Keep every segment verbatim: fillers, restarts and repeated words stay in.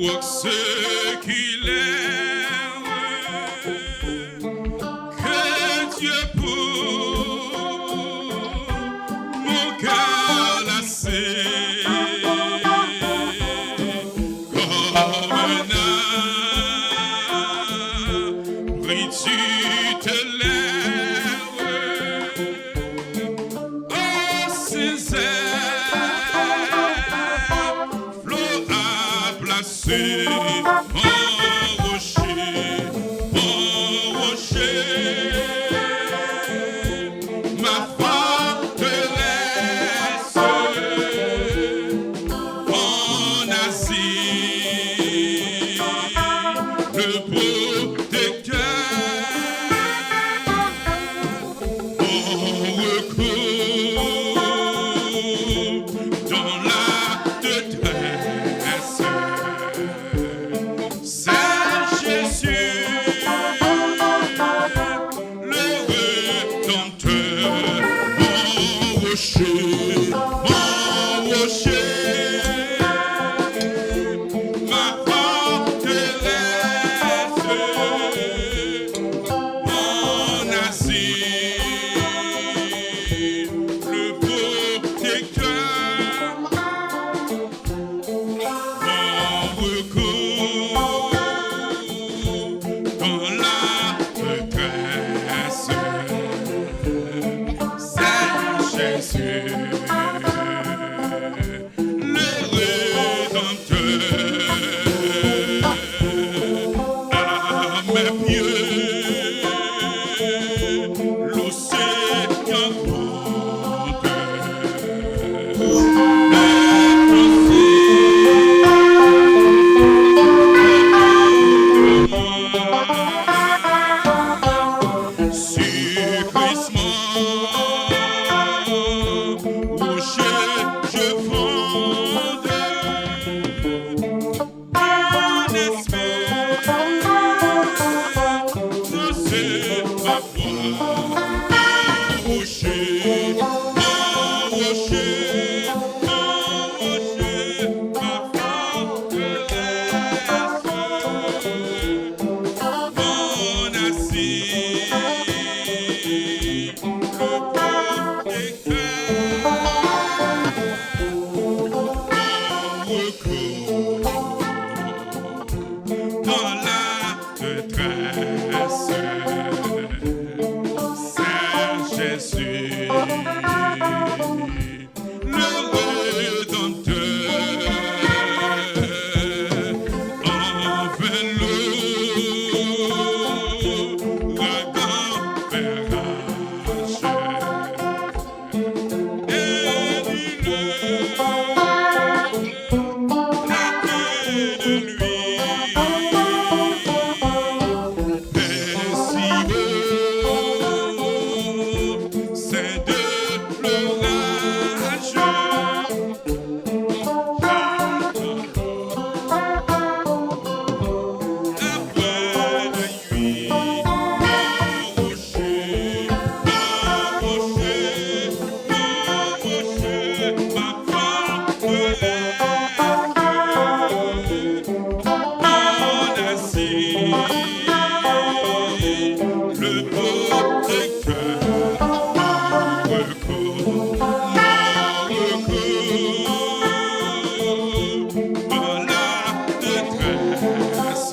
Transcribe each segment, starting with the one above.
Wòk sekilè, que Dieu pour mon cœur lassé, comme un abri tutélaire. Oh, ses ailes, Flo a placé mon rocher, mon rocher, ma forteresse, mon asile, le protecteur. Mon recours dans la détresse, c'est Jésus, le Rédempteur, mon rocher, mon rocher, ma forteresse, mon asile, le protecteur, mon recours dans la détresse, c'est Jésus, le Rédempteur, à mes pieds, l'océan grand. Sur Christ mon rocher je fonde, mon espérance, c'est ma foi, mon rocher, mon rocher, mon rocher, ma forteresse, mon asile, le protecteur, mon recours dans la détresse, c'est Jésus, le Rédempteur. En vain l'ouragan fait rage, et nul ne peut l'arrêter de lui. Mais si au sein de l'orage, j'entends l'ombre après la nuit, mon rocher, mon rocher, mon rocher, ma forteresse, mon asile, le protecteur, mon recours, mon recours dans la détresse.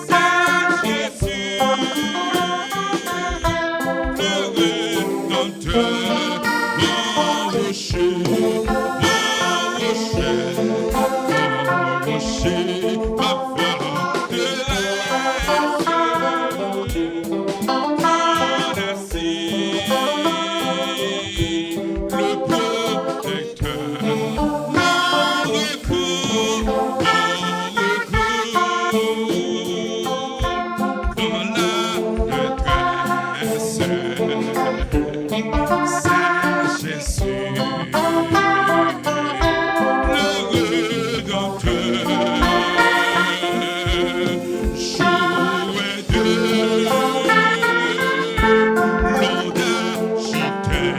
C'est Jésus, le Rédempteur, mon rocher, mon rocher, mon rocher, ma forteresse, mon asile, le protecteur, mon recours, mon recours dans la détresse, c'est Jésus, le Rédempteur. Jouez de l'onde agitée,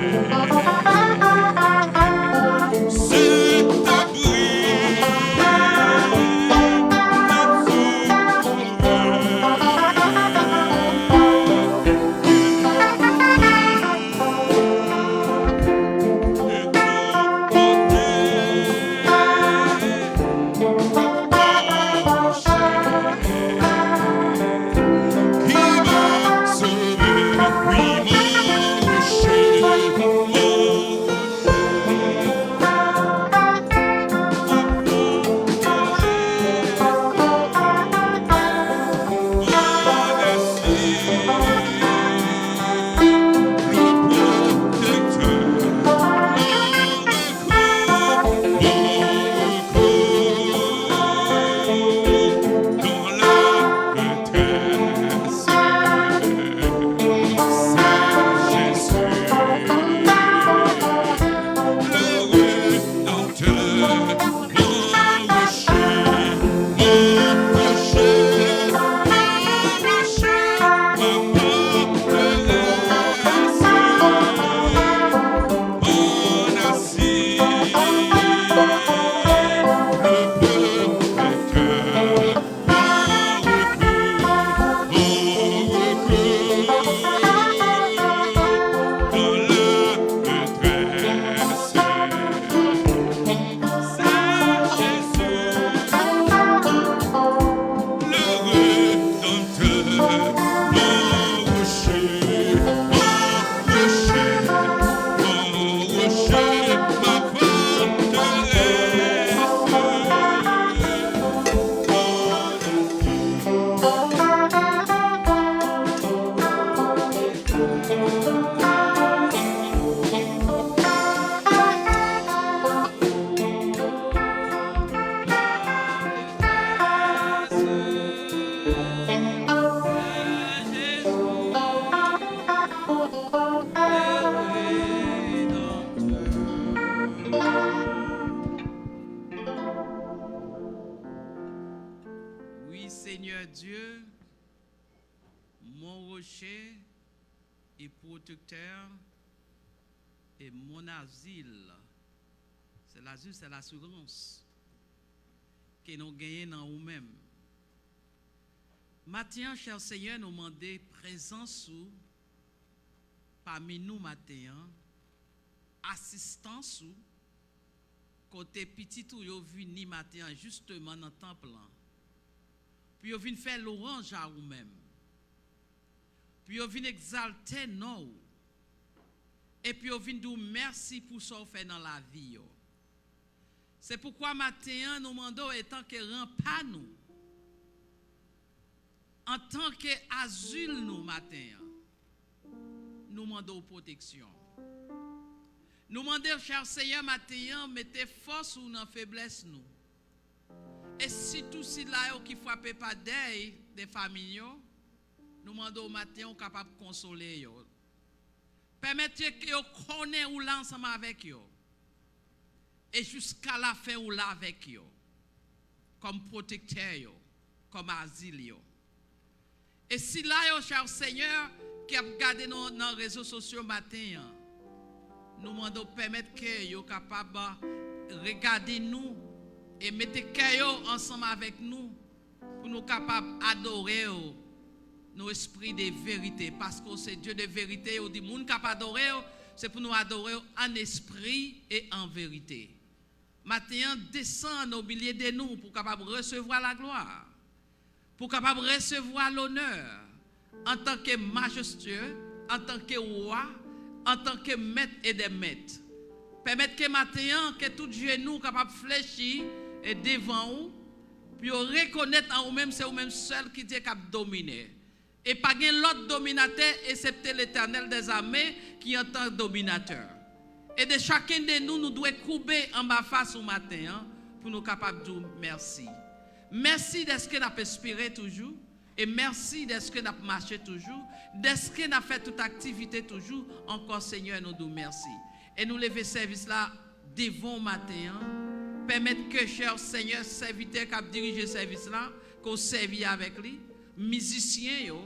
Dieu, mon rocher et protecteur et mon asile. C'est l'asile, c'est l'assurance ke nou genyen nan ou menm. Maten an, chè Senyè, nou mande prezans ou pami nou maten an, asistans ou, kote pitit ou yo vini maten an jisteman nan tanp lan, pou yo vin fè lwanj a ou menm, pou yo vin egzalte non w, epi yo vin di w mèsi pou sa w fè nan lavi yo. Se poukwa maten an, nou mande w, antanke ranpa nou, antanke azil nou maten an, nou mande w pwoteksyon. Nou mande w, chè Senyè, maten an, mete fòs ou nan feblès nou. E sitou sila yo ki frape pa dèy de fanmi yo, nou mande w maten an, ou kapab konsole yo. Pèmèt ke yo konnen ou la ansanm avèk yo. E jiska lafen ou la avèk yo. Kòm pwotektè yo, kòm azil yo. E sila yo, chè Senyè, k ap gade nou nan rezo sosyo maten an, nou mande w pèmèt ke yo kapab regade nou e mete kè yo ansanm avèk nou pou nou kapab adore w nan espri de verite, paske w se Dye de verite, ou di moun k ap adore w, se pou nou adore w an espri e an verite. Maten an, desann o milye de nou pou w kapab resevwa laglwa, pou w kapab resevwa lonè, antanke majestye, antanke wa, antanke mèt e dè mèt. Pèmèt ke maten an, ke tout jenou kapab flechi e devan ou, pou yo rekonèt an ou menm, se ou menm sèl ki Dye k ap domine. E pa gen lòt dominatè esepte Letènèl dèzame ki antan dominatè. E de chakenn de nou, nou dwe koube anba fas ou maten an pou nou kapab di w mèsi. Mèsi dèske n ap espere toujou. E mèsi dèske n ap mache toujou, dèske n ap fè tout aktivite toujou ankò, Senyè, nou di w mèsi. E nou leve sèvis la devan w maten an. Pèmèt ke, chè Senyè, sèvitè k ap dirije sèvis la, ke w sèvi avèk li, mizisyen yo,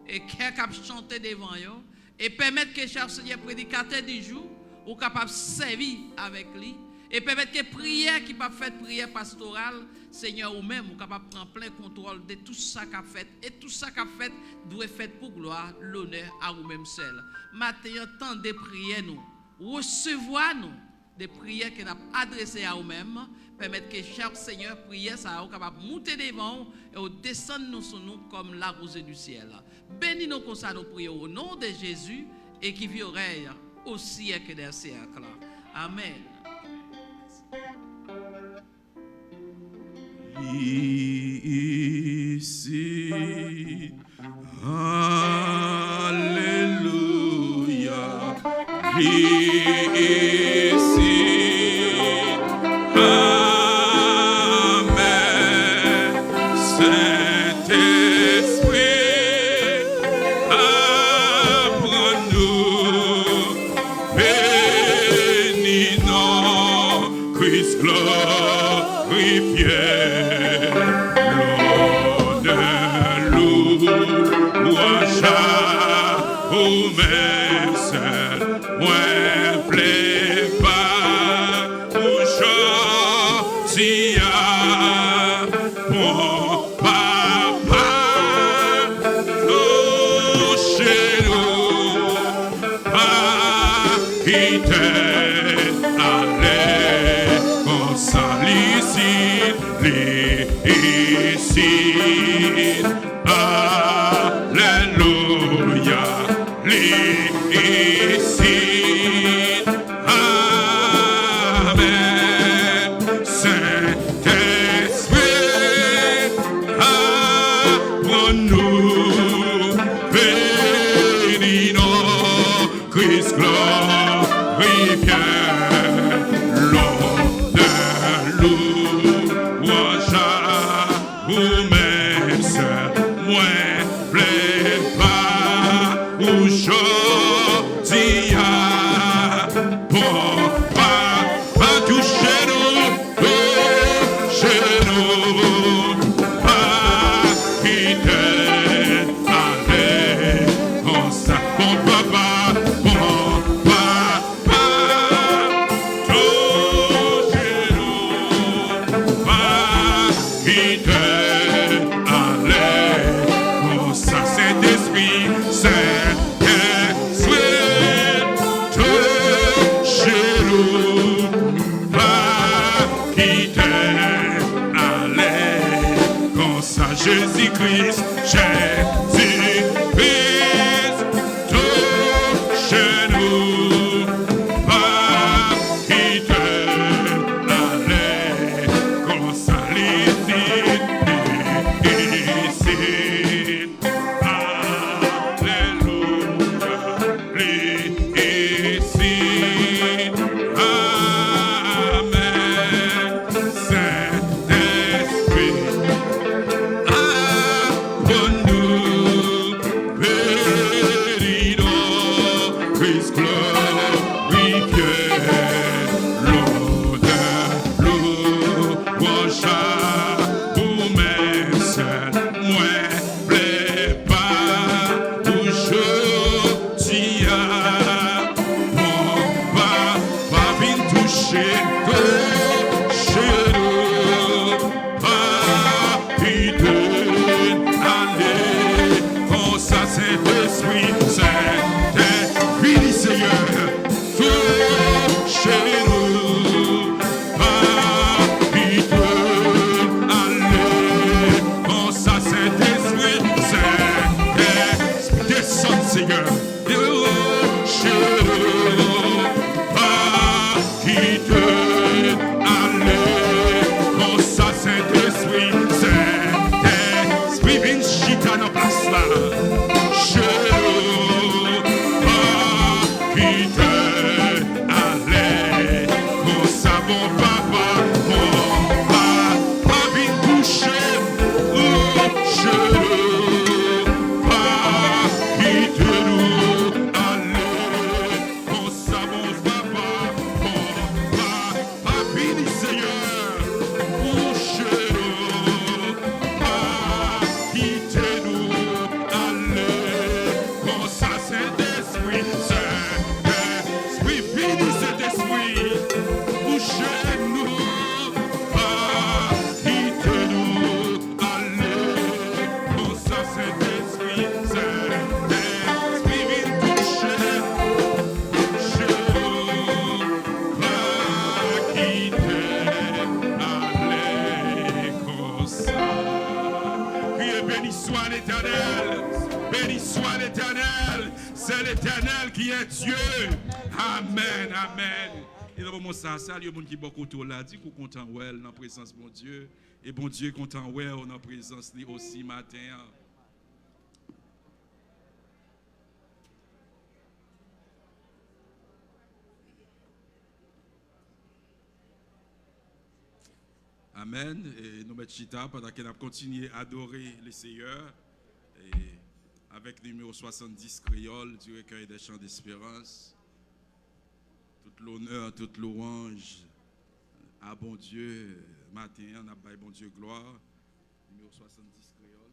e kè k ap chante devan yo, e pèmèt ke, chè Senyè, predikatè di jou, ou kapab sèvi avèk li, e pèmèt ke priyè ki p ap fèt, priyè pastoral, Senyè, ou menm, ou kapab pran plen kontwòl de tout sa k ap fèt, e tout sa k ap fèt dwe fèt pou glwa, lonè a ou menm sèl. Maten an, tande priyè nou, resevwa nou, de priyè ke n ap adrese a ou menm, pèmèt ke chak Senyè, priyè sa yo kapab moute devan w e w desann nou sou nou kòm la rosée du ciel. Beni nou konsa, nou priye o non de Jezi, e ki viv e règne au siècle des siècles. Amèn. Li isit, alelouya, li isit, amèn. Sentespri, aprann nou beni non Kris glorifye. Lonè, lwanj a ou menm sèl, mwen vle ba ou jodi a, bon Papa, touche nou. Pa kite n ale konsa, li isit, li isit. Alelouya, li isit. Amèn. Sentespri, aprann nou beni non Kris glorifye. Lonè, lwanj a ou menm sèl, mwen vle ba ou jodi a, bon Papa, touche nou, touche nou, pa kite Kris, Jezi Kris, touche nou, pa kite n ale, konsa li di isit. Alelouya, li isit. Amèn. Sentespri, aprann nou beni non Kris glorifye. Lonè, louwanj a ou menm sèl. Mwen vle pa pou jodi a, mon Papa vin touche, touche nou, pa kite n ale, konsa Sentespri, Sentespri, vini Seyè, touche nou, pa kite n ale, konsa Sentespri, Sentespri, desann Seyè. Touche nou, pa kite n ale, konsa Sentespri, Sentespri vin chita nan plas la. Touche nou, pa kite n ale, konsa bon Papa, bon Papa vin touche, touche nou, pa kite nou ale, konsa bon Papa, bon Papa vini Seyè, touche nou, pa kite nou ale, konsa Sentespri, Sentespri vini, Sentespri touche nou, pa kite nou ale, konsa Sentespri, Sentespri vin touche, touche nou, pa kite n ale konsa. Criez, béni soit l'Éternel, béni soit l'Éternel, c'est l'Éternel qui est Dieu. Amèn, amèn. E nan moman sa, salye moun ki bò kote w la, di ke w kontan wè l nan prezans Bondye. E Bondye kontan wè w nan prezans li osi maten an. Amèn. E nou mèt chita pandan ke n ap kontinye adore le Seyè. E avèk nimewo swasanndis kreyòl du Recueil des Chants d'Espérance. Tout lonè, tout lwanj a Bondye. Maten an, n ap bay Bondye glwa. Nimewo swasanndis kreyòl.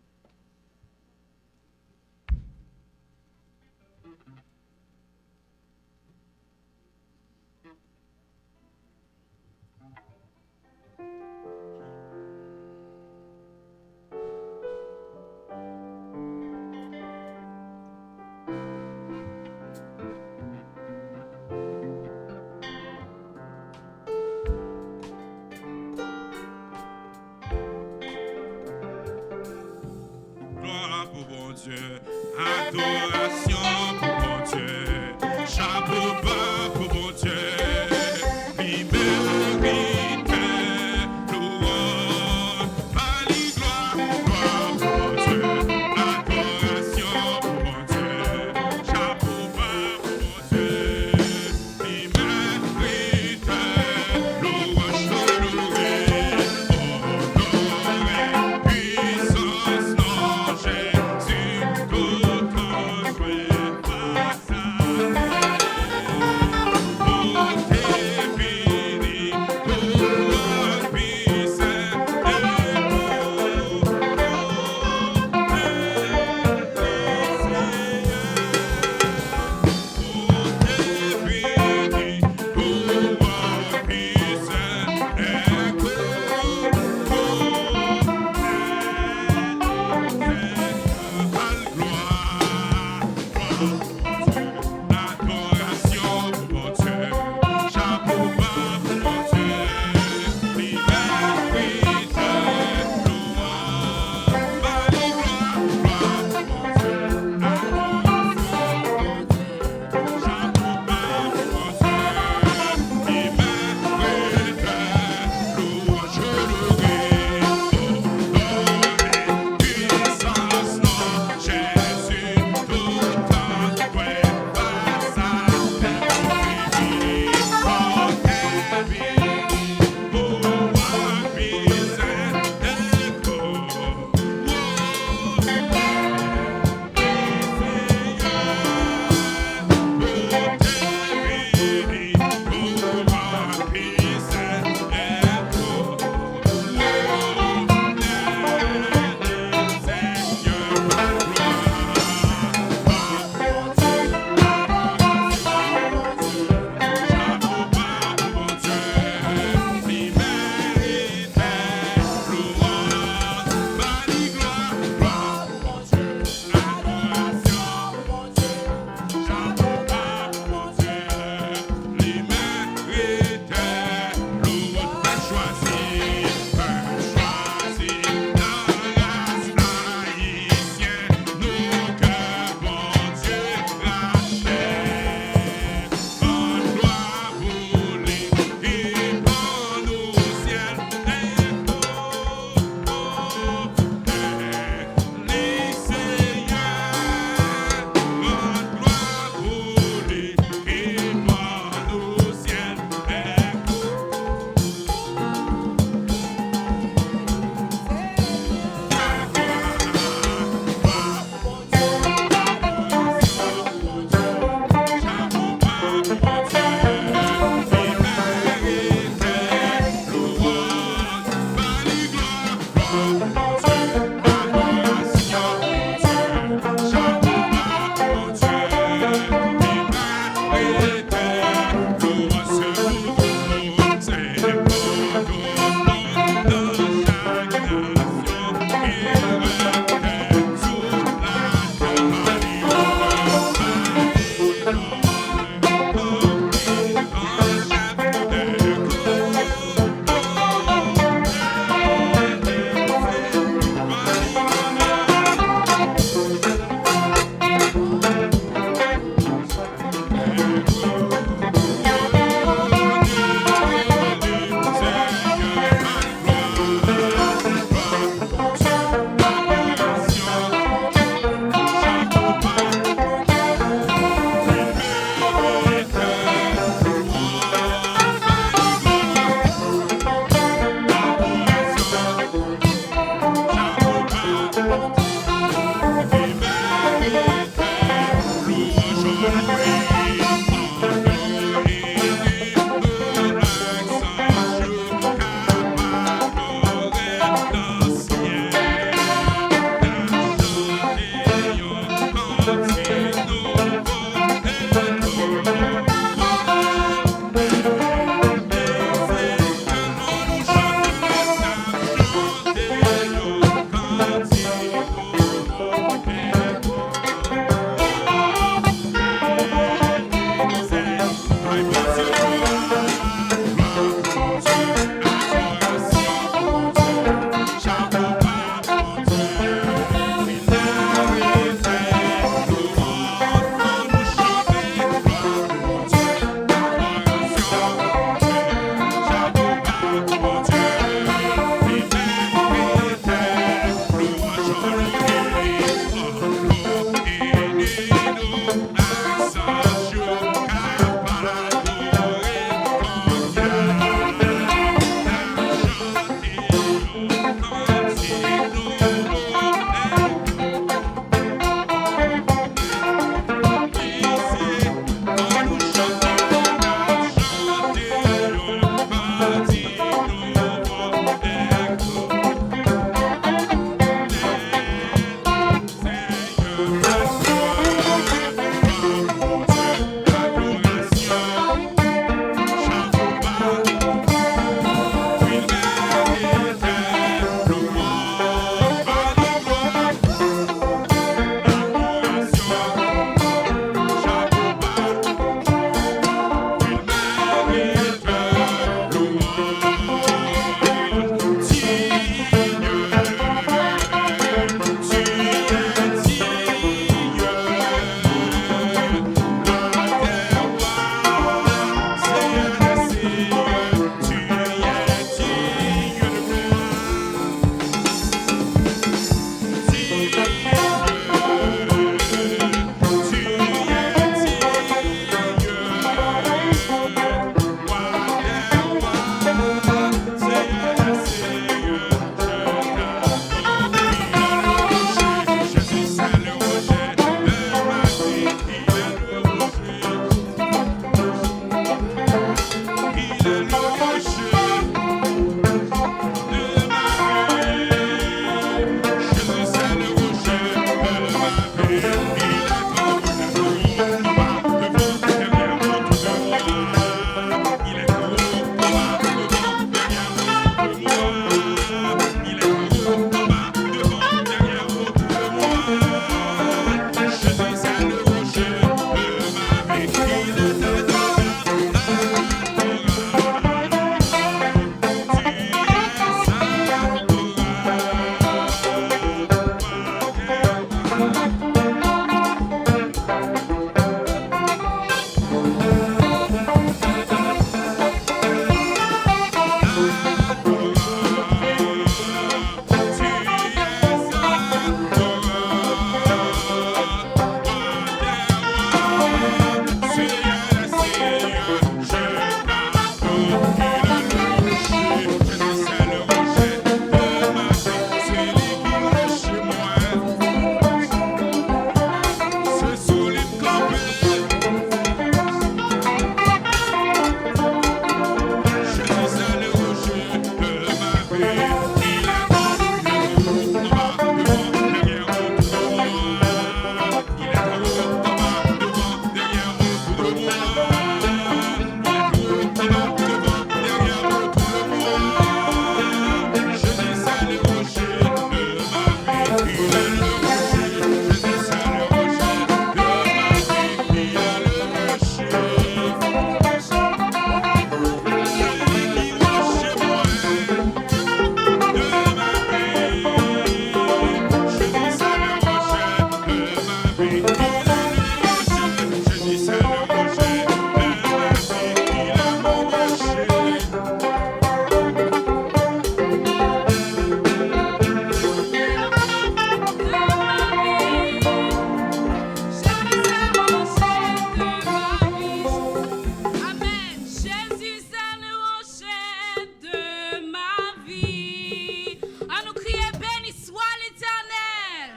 Amen. Jésus, c'est le rocher de ma vie. Ann nou kriye, béni soit l'Éternel.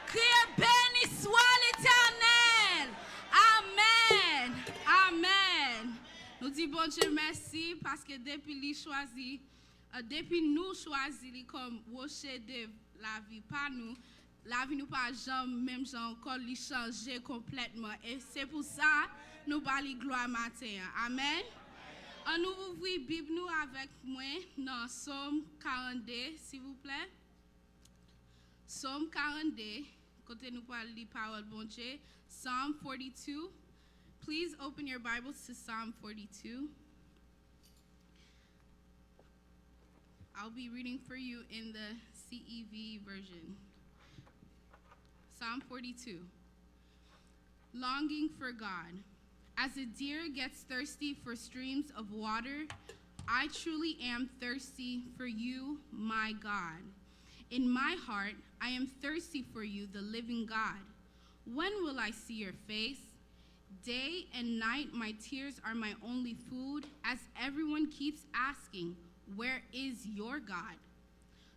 Kriye, béni soit l'Éternel. Amen. Amen. Nou di Bondye mèsi paske depi li chwazi, euh, depi nou chwazi li kòm woche de lavi pa nou, lavi nou pa janm menm jan ankò, li chanje konplètman. E se pou sa nou ba li glwa maten an. Amen. Ann nou ouvri Bib nou avèk mwen nan Sòm karannde, silvouplè. Sòm karannde, kote nou pral li pawòl Bondye. Psalm forty-two. Please open your Bibles to Psalm forty-two. I'll be reading for you in the C E V version. Psalm forty-two. Longing for God. As a deer gets thirsty for streams of water, I truly am thirsty for you, my God. In my heart, I am thirsty for you, the living God. When will I see your face? Day and night, my tears are my only food, as everyone keeps asking, "Where is your God?"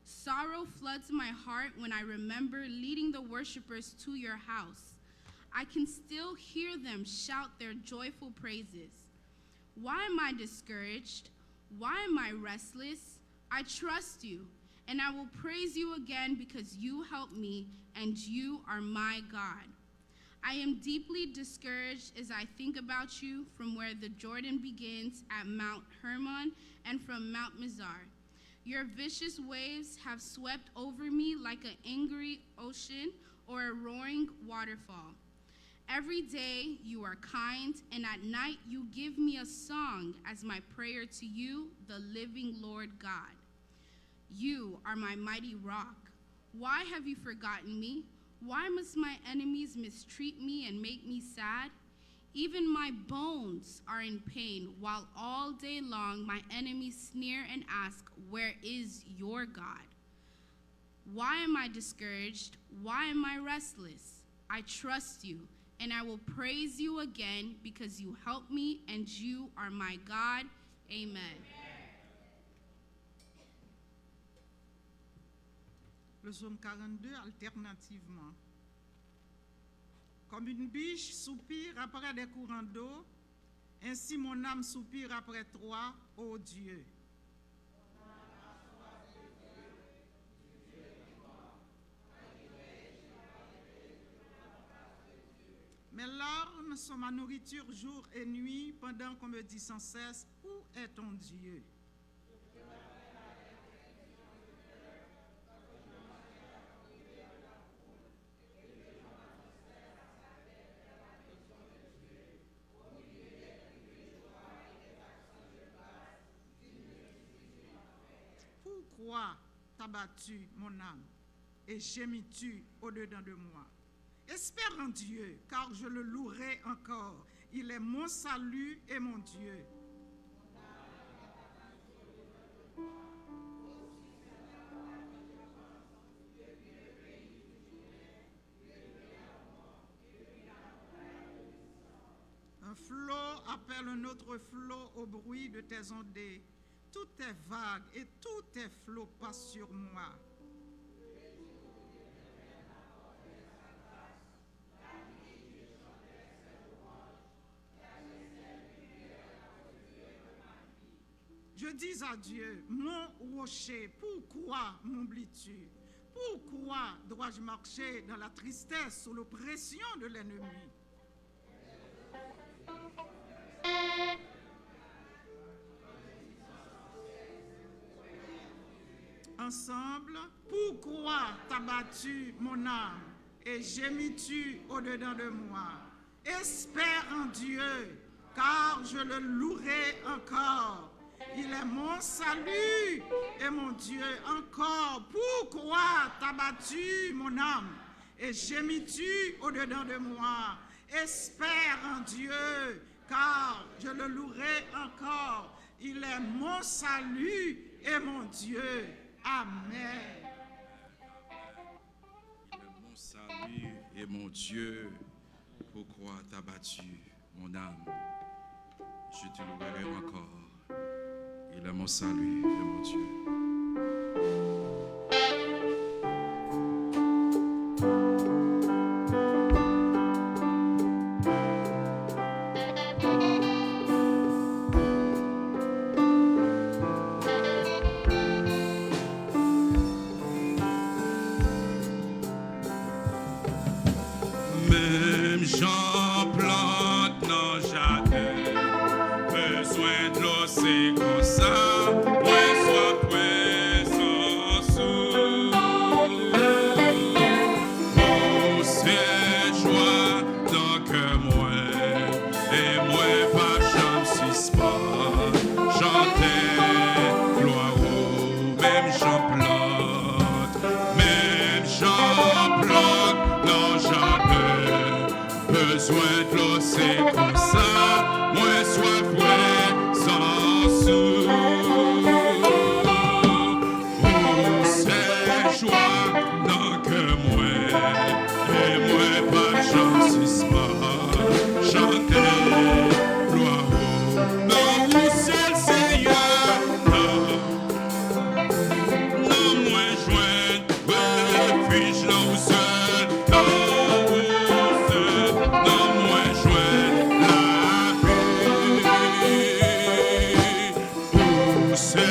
Sorrow floods my heart when I remember leading the worshipers to your house. I can still hear them shout their joyful praises. Why am I discouraged? Why am I restless? I trust you, and I will praise you again because you help me and you are my God. I am deeply discouraged as I think about you from where the Jordan begins at Mount Hermon and from Mount Mizar. Your vicious waves have swept over me like an angry ocean or a roaring waterfall. Every day you are kind, and at night you give me a song as my prayer to you, the living Lord God. You are my mighty rock. Why have you forgotten me? Why must my enemies mistreat me and make me sad? Even my bones are in pain, while all day long my enemies sneer and ask, "Where is your God?" Why am I discouraged? Why am I restless? I trust you, and I will praise you again because you help me and you are my God. Amen. Le psaume quarante-deux, alternativement. Comme une biche soupire après des courants d'eau, ainsi mon âme soupire après toi, ô Dieu. Mes larmes sont ma nourriture jour et nuit, pendant qu'on me dit sans cesse, où Est ton Dieu. Pourquoi t'abattus, mon âme, et gémis-tu au-dedans de moi? Espère en Dieu, car je le louerai encore. Il est mon salut et mon Dieu. Un flot appelle un autre flot au bruit de tes ondées. Toutes tes vagues et tous tes flots passent sur moi. Je dis à Dieu, mon rocher, pourquoi m'oublies-tu? Pourquoi dois-je marcher dans la tristesse sous l'oppression de l'ennemi? Ensemble, pourquoi t'abattus, mon âme, et gémis-tu au-dedans de moi? Espère en Dieu, car je le louerai encore. Il est mon salut et mon Dieu encore. Pourquoi t'abattus, mon âme, et gémis-tu au-dedans de moi? Espère en Dieu, car je le louerai encore. Il est mon salut et mon Dieu. Amen. Il est mon salut et mon Dieu. Pourquoi t'abattus, mon âme? Je te louerai encore. Il est mon salut et mon Dieu. Menm jan plant nan jaden bezwen dlo, se konsa mwen swaf prezans ou. Ou se jwa nan kè mwen, e mwen p ap janm sispann chante glwa ou. Menm jan plant, menm jan plant nan jaden bezwen dlo, se konsa mwen swaf prezans ou. Ou se jwa nan kè mwen, e mwen p ap janm sispann chante glwa ou. Nan ou sèl, Senyè, nan, nan mwen jwenn refij, nan ou sèl, nan ou sèl, nan mwen jwenn lavi. Ou se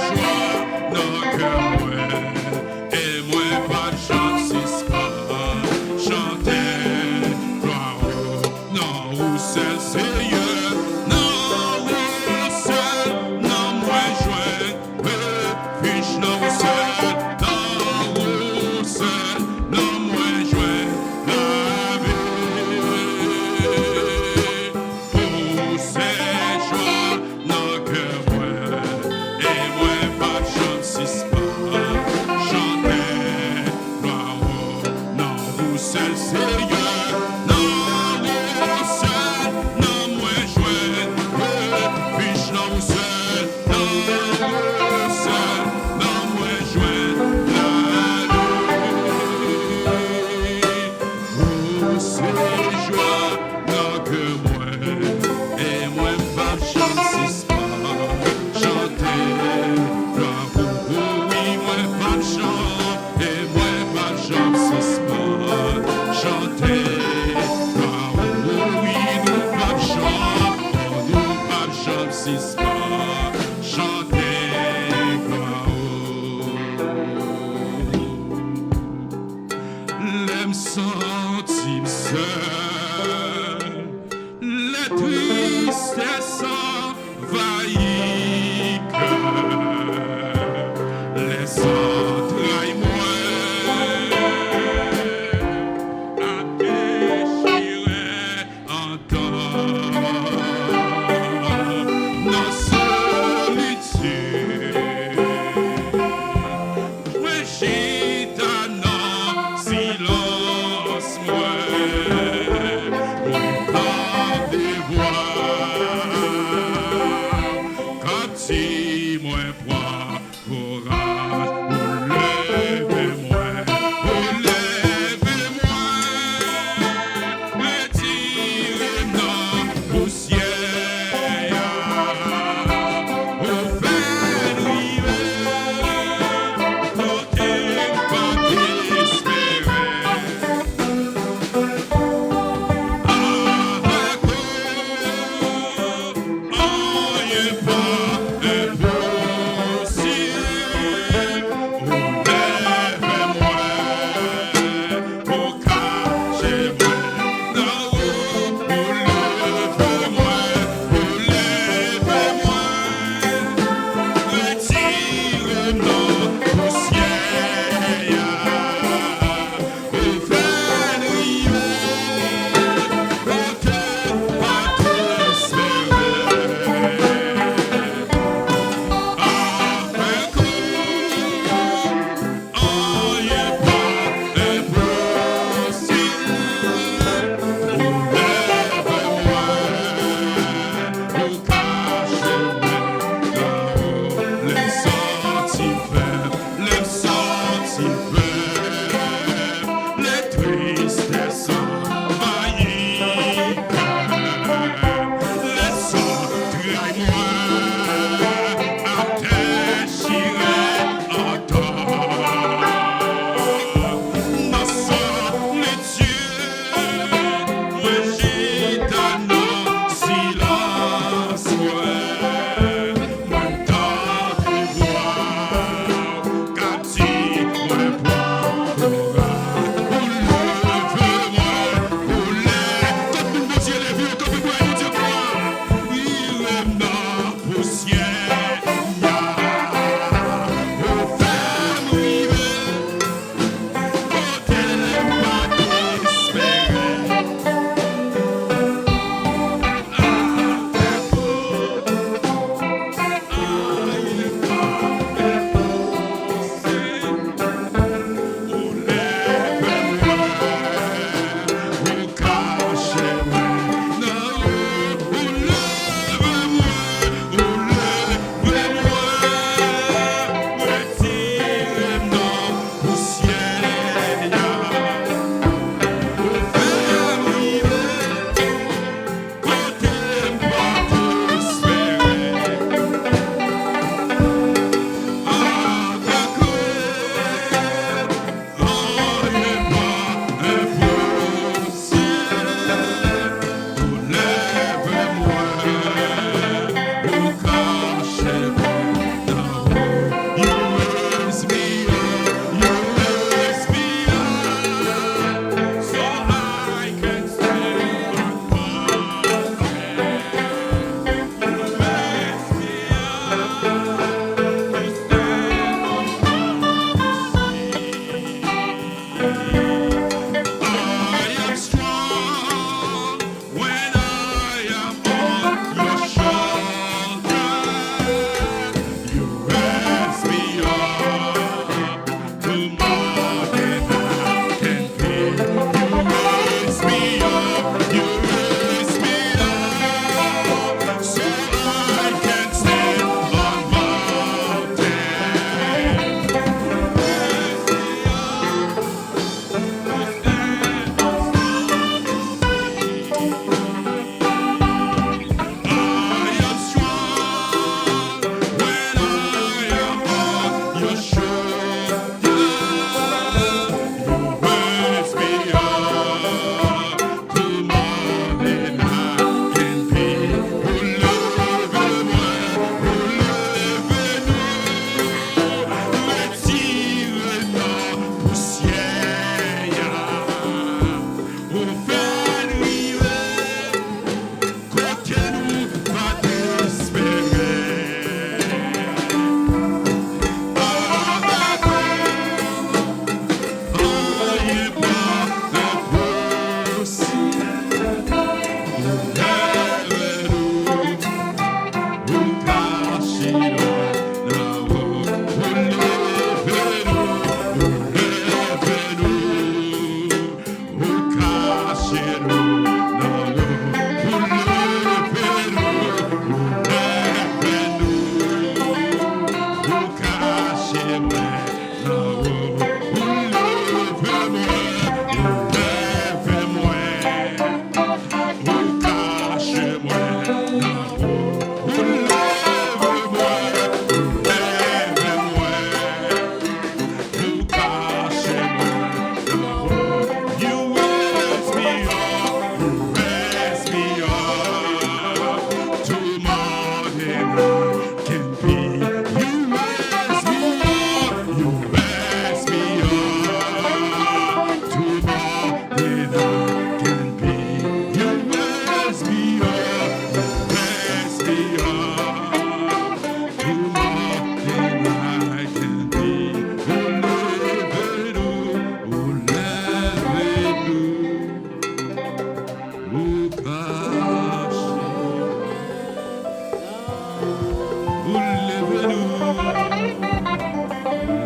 jwa nan kè mwen, e mwen p ap janm sispann chante glwa ou. Nan ou sèl, Senyè, nan ou sèl, nan mwen jwenn refij, nan ou sèl, nan ou sèl, nan mwen jwenn lavi. Ou se jwa nan kè mwen, e mwen p ap janm sispann chante glwa ou. Nan ou sèl, Senyè, nan ou sèl, nan mwen jwenn refij, nan ou sèl, nan ou sèl, nan mwen jwenn lavi. Ou se jwa nan kè mwen, e mwen p ap janm sispann chante glwa ou. Wi, mwen p ap janm, e mwen p ap janm sispann chante glwa ou. Wi, nou p ap janm, nou p ap janm sispann Si mwen pran kouraj, ou leve mwen, ou leve mwen, retire m nan pousyè a, ou fè m rive kote m pa t espere. Avèk ou, anyen pa enposib.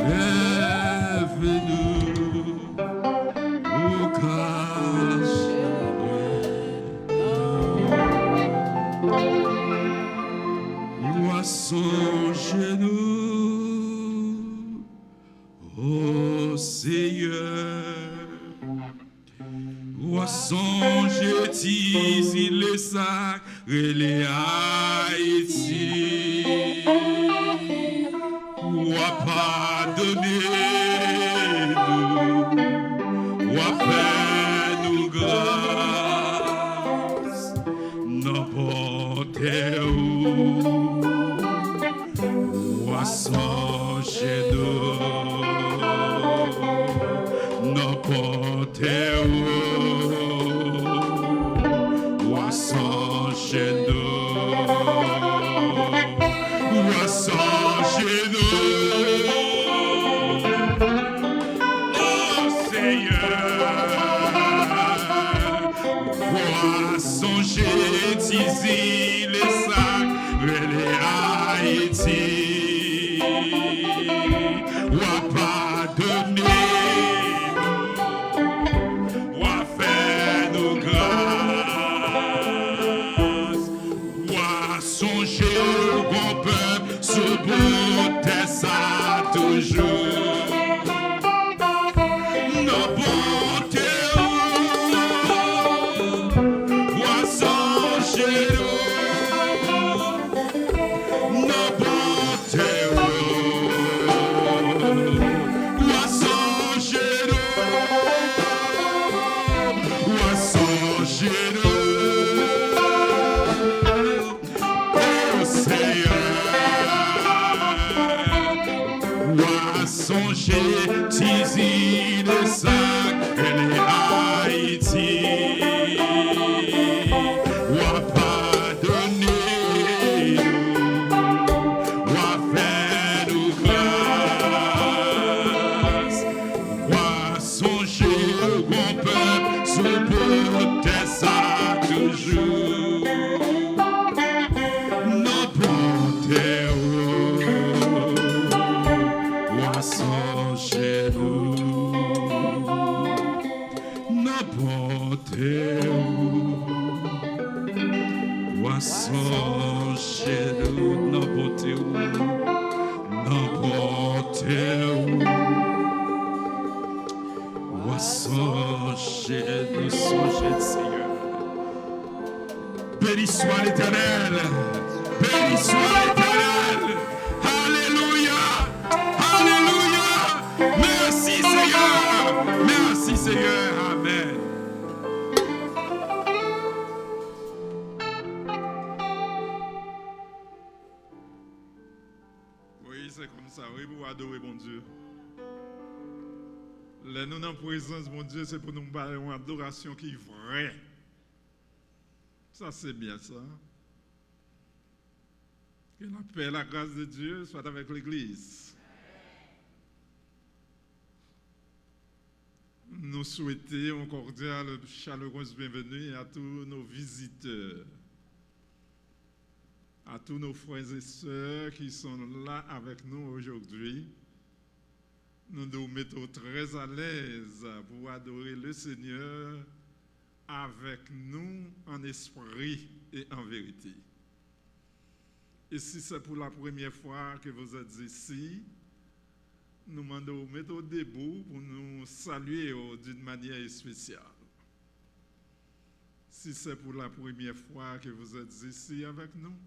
Lève nous, ô Seigneur. Ou a sonje nou, ô Seyè. Ou a sonje ti zile sa k rele Ayiti. Ou a padone nou. Ou a fè nou gras. Nan bonte ou. Ou a sonje nou nan bonte ou. Ou a sonje nou. Ou a sonje nou. O Seyè, ou a sonje ti zile sa k rele Ayiti. Ou a padone nou, ou a fè nou gras. Ou a sonje ou gon pèp sou bout tè sa toujou. Nan bonte ou, ou a sonje nou. Nan bonte ou, ou a sonje nou. Ou a sonje nou. O Seyè, w a sonje ti zile sa k rele Ayiti. W a padone nou, w a fè nou gras. W a sonje w gon pèp sou bout tè sa toujou. Nan bonte w, w a sonje nou. Nan bonte w, w a sonje nou. Nan bonte w, nan bonte w. W a sonje nou, sonje n, Seyè. Béni soit l'Éternel. Béni soit l'Éternel. Alelouya. Alelouya. Mèsi, Seyè. Mèsi, Seyè. Amèn. Wi, se konsa, wi, pou adore Bondye. Lè nou nan prezans Bondye, se pou nou bay yon adorasyon ki vrè. Sa se byen, sa. Que la paix, la grâce de Dieu soit avec l'Église. Nous souhaitons une cordiale, chaleureuse bienvenue à tous nos visiteurs, à tous nos frères et sœurs qui sont là avec nous aujourd'hui. Nou dwe mete w trè alèz pou adore le Seigneur avec nous en esprit et en vérité. Et si c'est pour la première fois que vous êtes ici, nou mande w mete w debou pou nou salye w d'une manière spéciale. Si c'est pour la première fois que vous êtes ici avec nous,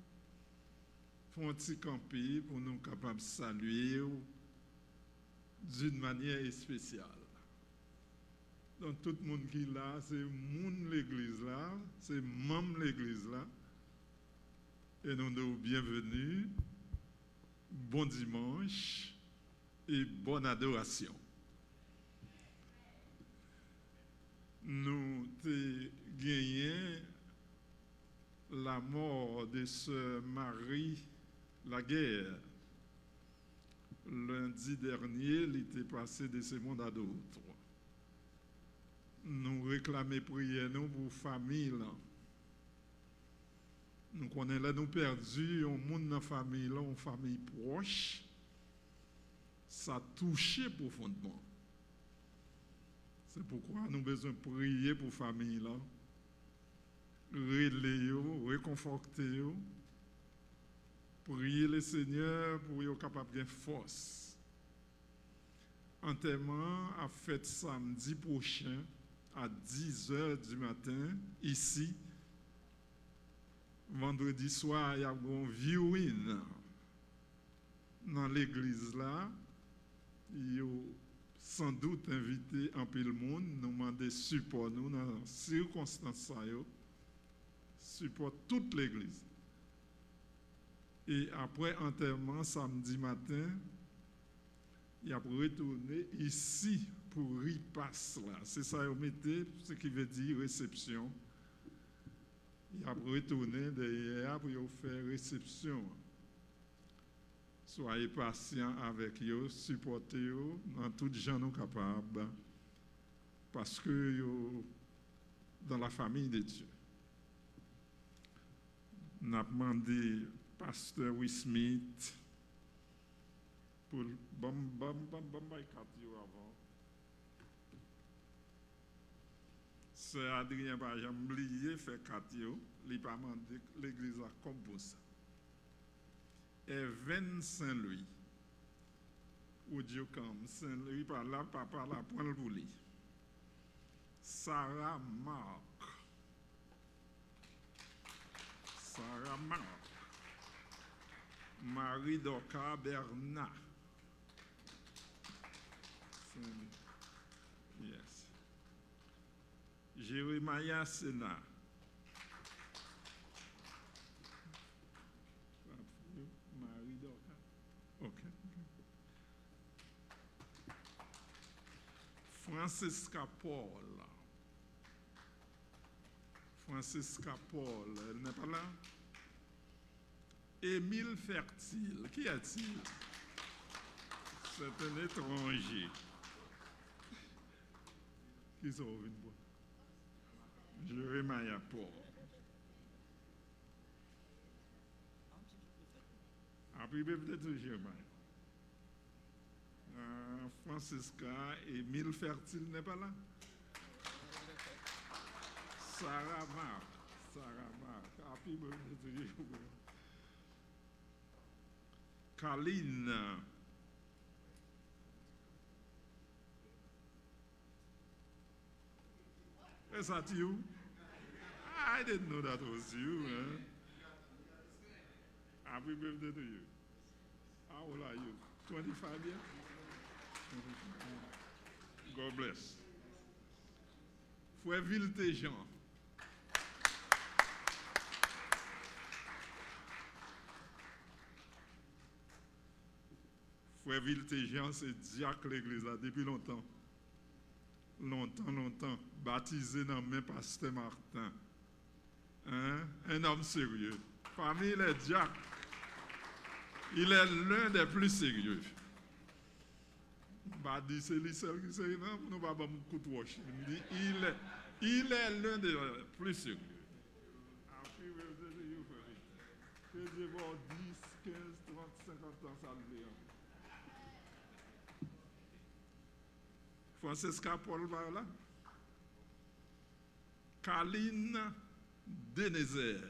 fè yon ti kanpe pou nou kapab salye w d'une manière spéciale. Donk, tout moun ki la, se moun legliz la, se manm legliz la. E nou di w byenveni, bon dimanch e bòn adorasyon. Nou te genyen lanmò de sè Marie Laguerre. Lendi dènye, li te pase de ce monde à l'autre. Nou reklame priyè nou pou fanmi lan. Nou konnen lè nou pèdi yon moun nan fanmi lan, yon fanmi pwòch, Sa touche pwofondman. Se poukwa nou bezwen priye pou fanmi lan, rele yo, rekonfòte yo, priye Lesenyè pou yo kapab gen fòs. Antèman an ap fèt samdi pwochen a dizè di maten isi. Vandredi swa, y ap gen yon viewing nan legliz la. Yo sandout envite anpil moun. Nou mande sipò nou nan sikonstans sa yo. Sipò tout legliz. E apre antèman samdi maten, y ap retounen isi pou ripas la. Se sa yo mete, se ki vle di resepsyon. Y ap retounen dèyè a pou yo fè resepsyon an. Swaye pasyan avèk yo, sipòte yo nan tout jan nou kapab, paske yo dans la famille de Dieu. N ap mande pastè Wismith pou l ban m, ban m, ban m, ban m bay kat yo avan. Sè Adrien pa janm bliye fè kat yo, li pa mande legliz la kòb pou sa. Evens Saint Louis, Woodjocom, Saint Louis pa la, papa la pran l pou li. Sarah Marc, Sarah Marc, Marie Dorcas Bernard. Saint Louis. Yes. Jeremiah Sena. Marie Dorcas. Ok. Francisca Paul. Francisca Paul, elle n'est pas là. Émile Fertile, qui est-il? C'est un étranger. Kisa w vin pran? Jeremiah Paul. Happy birthday to Jeremiah. Ah, Francisca, Émile Fertile n'est pas là. Sarah Marc, Sarah Marc, happy birthday to you. Kaline. Is that you? I didn't know that was you, man. Happy birthday to you. How old are you? Twenty-five years? God bless. Frè Viltejean. Frè Viltejean se dyak legliz la depi lontan. Lontan, lontan. Batize nan men pastè Martin. Hein? Un homme sérieux. Parmi les diacres, il est l'un des plus sérieux. M pa di se li sèl ki serye, non, pou nou pa ban m kout wòch. M di, il est, il est l'un des plus sérieux. Happy birthday to you, frè. Ke Dye ba w dis, kenz, trant, senkant tan, sa l vle an. Francisca Paul pa la? Kaline Denezer.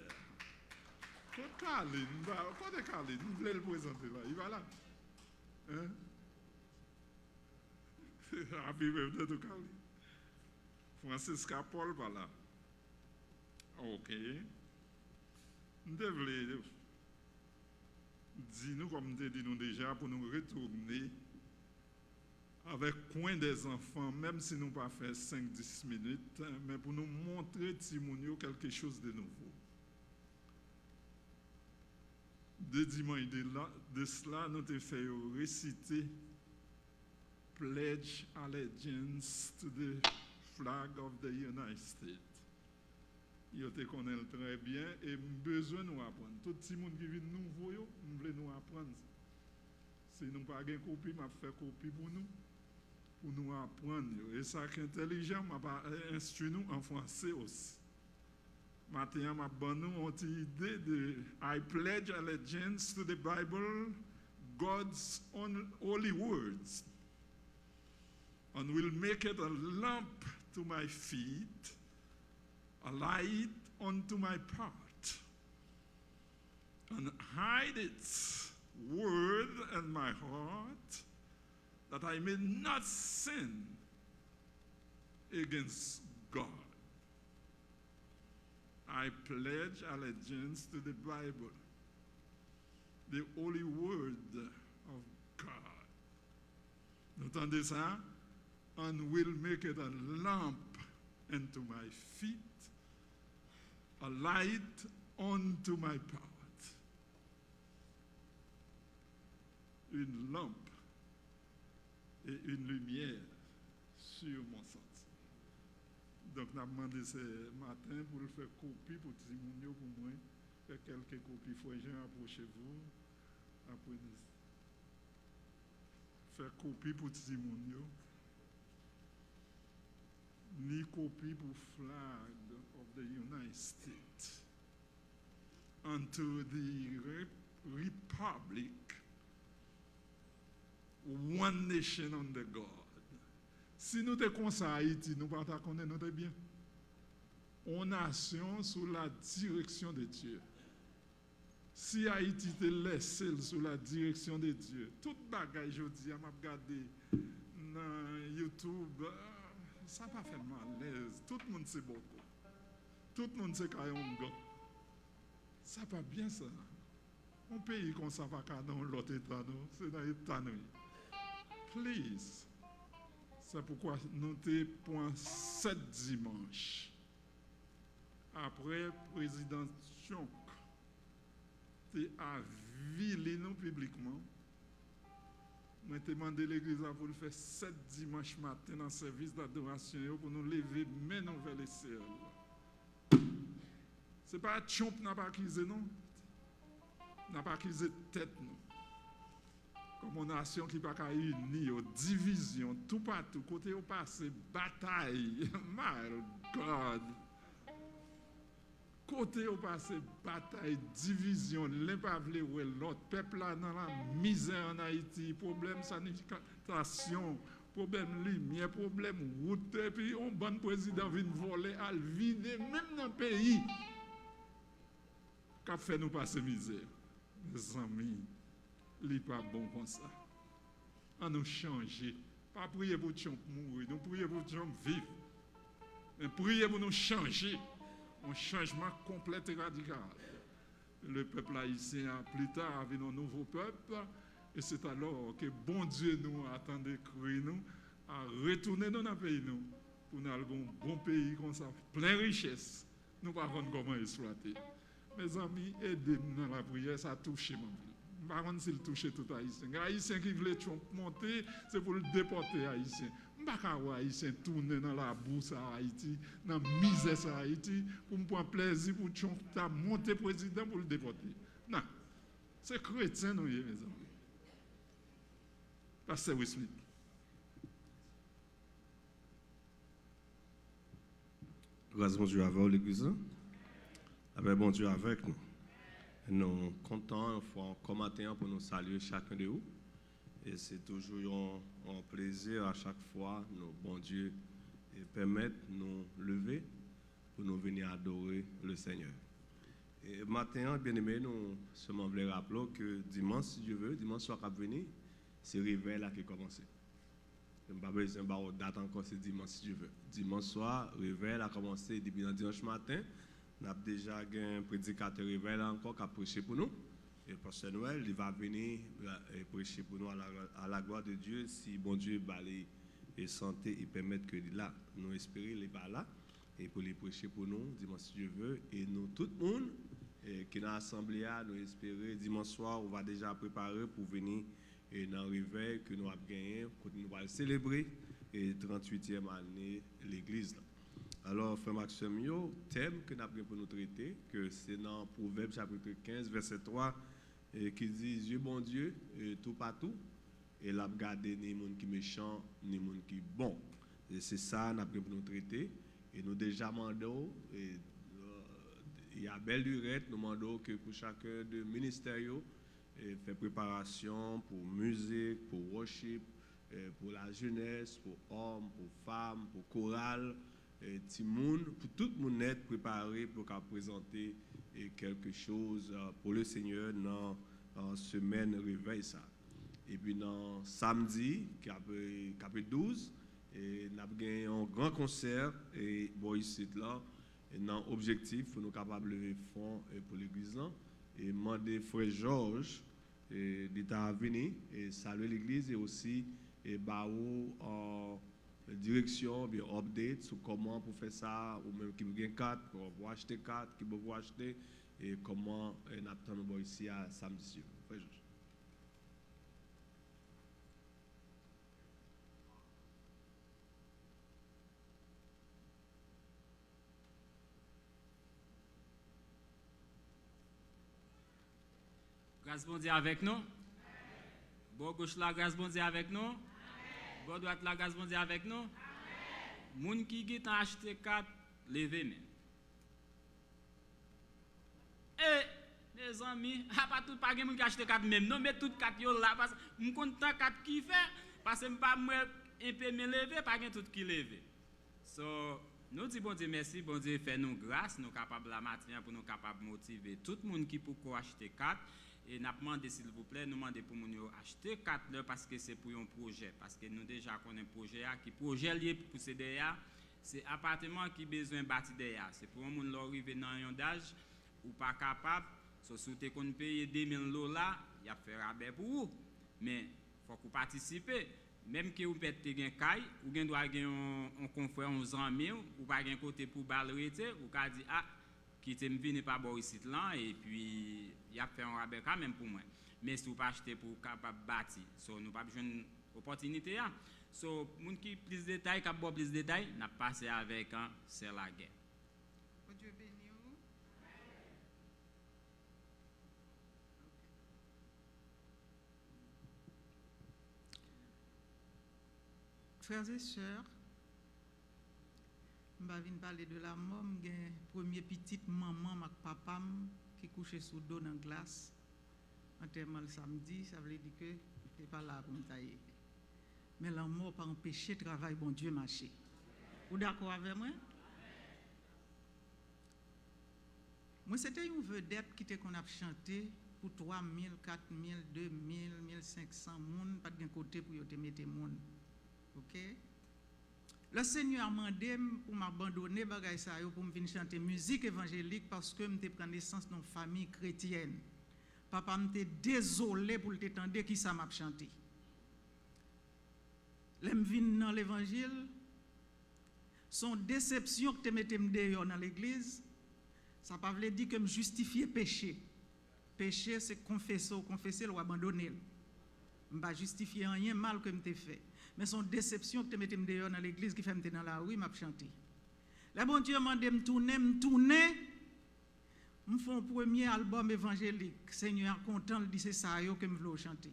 Kot Kaline? M pa, kote Kaline? M vle l prezante la. Li pa la? Hein? Happy birthday to Kaline. Francisca Paul pa la. Ok. M te vle di nou, kòm m te di nou deja, pou nou retounen avèk Coin des enfants, menm si nou pa fè senk dis minit, men pou nou montre timoun yo quelque chose de nouveau. De dimanch de la, de sla, nou te fè yo resite Pledge Allegiance to the Flag of the United States. Yo te konnen l trè byen, e m bezwen nou aprann. Tout timoun ki vin nouvo yo, m vle nou aprann sa. Si nou pa gen kopi, m ap fè kopi pou nou, pou nou aprann yo. E sa k entèlijan, m ap a-, enstwi nou an franse osi. Maten an, m ap ban nou yon ti ide de I pledge allegiance to the Bible, God's own holy words, and will make it a lamp to my feet, a light unto my path. And hide its word in my heart, that I may not sin against God. I pledge allegiance to the Bible, the holy word of God. Nou tande sa? And will make it a lamp unto my feet, a light unto my path. Une lampe et une lumière sur mon sentier. Donk, n ap mande sè Maten pou l fè kopi pou timoun yo pou mwen. Fè kèlke kopi. Frè Jean, approchez-vous. Apre nou fè kopi pou timoun yo. Ni kopi pou Flag of the United States. Unto the re- Republic, one nation under God. Si nou te konsa Ayiti, nou pa ta konnen nou te byen. On nation sous la direction de Dieu. Si Ayiti te lèse l sou la direksyon de Dye, tout bagay jodi a m ap gade nan YouTube, ah, sa pa fè m alèz. Tout moun se bòkò. Tout moun se kay ongan. Sa pa byen sa. Yon peyi konsa pa ka nan yon lòt eta non. Se nan eta nou ye. Please. Se poukwa nou te pran sèt dimanch. Apre prezidan Trump te avili nou piblikman, mwen te mande legliz la pou l fè sèt dimanch maten nan sèvis dadorasyon yo pou nou leve men nou vè lesyèl. Se pa Trump n ap akize non. N ap akize tèt nou. Kòm yon nasyon ki pa ka ini yo, divizyon toupatou, kote yo pase, batay. My God! Kote yo pase, batay, divizyon, len pa vle wè lòt, pèp la nan lamizè ann Ayiti, pwoblèm sanifikasyon, pwoblèm limyè, pwoblèm wout, epi yon bann prezidan vin vòlè, al vide, menm nan peyi k ap fè nou pase mizè. Mezanmi, li pa bon konsa. An nou chanje. Pa priye pou Trump mouri, nou priye pou Trump viv. Men priye pou nou chanje. Yon chanjman konplèt e radikal. Le peuple haïtien, plus tard, a vin yon nouvo pèp, e se alò ke Bondye nou a tande kri nou, a retounen nou nan peyi nou, pou n al gen yon bon peyi konsa, plen richès, nou pa konn kòman eksplwate. Mezanmi, ede m nan lapriyè, sa touche m anpil. M pa konn si l touche tout Ayisyen. Gen Ayisyen ki vle Trump monte, se pou l depòte Ayisyen. M pa ka wè Ayisyen tounen nan labou sa a Ayiti, nan mizè sa a Ayiti, pou m pran plèzi pou Trump ta monte prezidan pou l depòte. Non. Se kretyen nou ye, mezanmi. Pastè Wismith. Gras Bondye avè w, legliz la. Lapè Bondye avèk nou. Nou kontan yon fwa ankò maten an pou nou salye chakun de ou. E se toujou yon, yon plezi a chak fwa nou Bondye e pèmèt nou leve pou nou vini adore le Senyè. E maten an, byeneme, nou sèlman vle raple w ke dimanch, si Dye ve, dimanch swa k ap vini, se revèy la ki kòmanse. M pa bezwen ba w dat ankò, se dimanch, si Dye ve. Dimanch swa, revèy la kòmanse depi nan dimanch maten. N ap deja gen predikatè revèy la ankò k ap preche pou nou. E Pastè Noël, li va vini, e preche pou nou à la, à la gloire de Dieu, si Bondye ba li e sante e pèmèt ke li la. Nou espere li va la e pou li preche pou nou dimanch, si Dye ve. E nou tout moun e, ki nan asanble a, nou espere dimanch swa ou va deja prepare pou vini e nan revèy ke nou ap genyen, kote nou pral selebre e tranntuityèm ane legliz la. Alò, frè m ak sè m yo, tèm ke n ap gen pou nou trete, ke se nan Pwovèb chapit kenz, vèsè twa, e ki di, Zye Bondye e toupatou, e l ap gade ni moun ki mechan, ni moun ki bon. E se sa n ap gen pou nou trete. E nou deja mande w, e, euh, il y a belle lurette, nou mande w ke pou chakun de ministè yo, e, fè preparasyon pou mizik, pou worship, e, pou lajenès, pou òm, pou fanm, pou koral, e, timoun, pou tout moun nèt prepare pou yo ka prezante, e, quelque chose, e, pour le Seigneur nan, e, semèn revèy sa. Epi nan samdi, k ap, k ap douz, e, n ap gen yon gran konsè, e, bò isit la, e, nan objektif pou nou kapab leve fon, e, pou legliz lan. E mande frè Jòj, e, li ta vini, e, salye legliz e osi, e, ba ou, e, direksyon oubyen update sou kòman pou fè sa, ou menm ki gen kat, kòman pou achte kat, ki bò pou achte, e kòman, e, n ap tann ou bò isi a samdi si Dye vle. Frè Jòj. Gras Bondye avèk nou. Bò goch la, gras Bondye avèk nou. Bò dwat la, gras Bondye avèk nou. Moun ki gentan achte kat, leve men. E, mezanmi, apa tout, pa gen moun ki achte kat menm non, men tout kat yo la, paske m konn tan kat ki fè, paske m pa m wè enpe men leve, pa gen tout ki leve. So, nou di Bondye mèsi, Bondye fè nou gras, nou kapab la maten an pou nou kapab motive tout moun ki poko achte kat. E n ap mande, silvouplè, nou mande pou moun yo achte kat la, paske se pou yon pwojè, paske nou deja konnen pwojè a, ki pwojè l ye pou se dèyè a, se apatman ki bezwen bati dèyè a. Se pou yon moun, lè w rive nan yon daj, ou pa kapab, so, si w te konn peye de mil dola, y ap fè rabè pou ou. Men, fòk ou patisipe. Menm ke ou pèt te gen kay, ou gen dwa gen yon, yon konfrè, yon zanmi w, ou pa gen kote pou ba l rete, ou ka di, a, kite m vini pa bò isit lan, epi y ap fè yon rabè kanmenm pou mwen. Men si w pa achte pou w kapab bati, so, nou p ap jwenn opòtinite a. So, moun ki plis detay, k ap ba w plis detay, n ap pase avèk, an, sè Lagè. Bondye beni w. Frères et sœurs, m pa vin pale de lamò, m gen premye pitit manman m ak papa m ki kouche sou do nan glas. Antèman l samdi, sa vle di ke se pa la pou m ta ye. Men lanmò pa anpeche travay Bondye mache. Ou dakò avè mwen? Mwen se te yon vedèt ki te konn ap chante pou twa mil, kat mil, de mil, mil senk san moun, pa t gen kote pou yo te mete moun. Oke? Le Senyè mande m pou m abandone bagay sa yo, pou m vin chante mizik evanjelik, paske m te pran nesans nan yon fanmi kretyèn. Papa m te dezole pou l te tande kisa m ap chante. Lè m vin nan levanjil, se yon desepsyon ki te mete m deyò nan legliz. Sa pa vle di ke m jistifye peche. Peche se konfese w konfese l, w abandone l. M pa jistifye anyen mal ke m te fè. Men se yon desepsyon ki te mete m deyò nan legliz ki fè m te nan lari, m ap chante. Lè Bondye mande m tounen, m tounen. M fè yon premye albòm evanjelik. Senyè a kontan, l di se sa yo ke m vle w chante.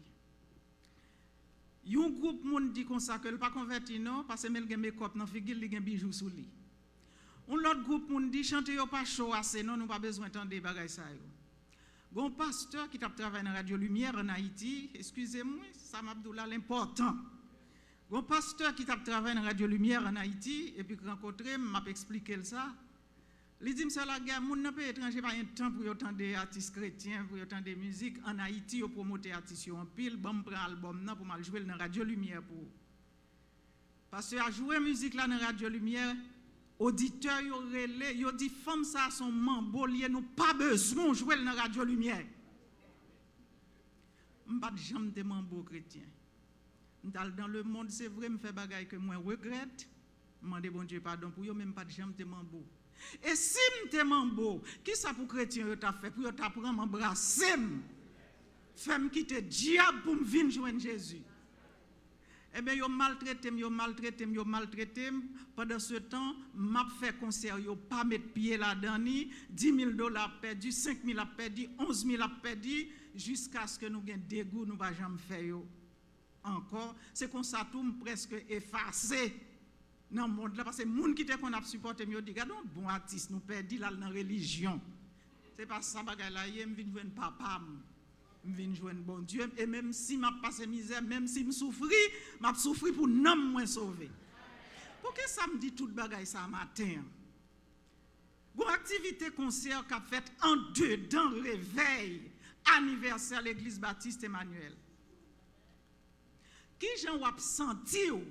Yon gwoup moun di konsa ke l pa konvèti non, paske men l gen mekòp nan figi l, li gen bijou sou li. Yon lòt gwoup moun di chante yo pa cho ase non, nou pa bezwen tande bagay sa yo. Gen yon pastè ki t ap travay nan Radyo Limyè ann Ayiti, eskize m wi, sa m ap di w la l enpòtan. Gen yon pastè ki t ap travay nan Radyo Limyè ann Ayiti, epi k rankontre m, m ap eksplike l sa. Li di m, sè Lagè, moun nan peyi etranje pa gen tan pou yo tande atis kretyen, pou yo tande mizik. Ann Ayiti, yo pwomote atis yo anpil. Ban m pran albòm nan pou m al jwe l nan Radyo Limyè pou ou. Pastè a jwe mizik la nan Radyo Limyè, oditè yo rele, yo di, fanm sa a se yon manbo l ye, nou pa bezwen w jwe l nan Radyo Limyè. M pa t janm te manbo kretyen. M t al dans le monde, se vre, m fè bagay ke mwen regrèt, m mande Bondye padon pou yo, men m pa t janm te manbo. E si m te manbo, kisa pou kretyen yo ta fè, pou yo ta pran m anbrase m, fè m kite dyab pou m vin jwenn Jezi? Ebyen, yo maltrete m, yo maltrete m, yo maltrete m. Pandansetan, m ap fè konsè, yo pa met pye ladan ni, di mil dola ap pèdi, senk mil ap pèdi, onz mil ap pèdi, jiskaske nou gen degou, nou pa janm fè yo ankò. Se konsa tou, m prèske efase nan mond la, paske moun ki te konn ap sipòte m, yo di, gade yon bon atis, nou pèdi l, al nan relijyon. Se pa sa bagay la ye, m vin jwenn papa m. M vin jwenn Bondye, e menm si m ap pase mizè, menm si m soufri, m ap soufri pou nanm mwen sove. Poukisa m di tout bagay sa a maten an? Gon aktivite konsè k ap fèt andedan revèy anivèsè Legliz Batis Emanyèl. Kijan w ap santi w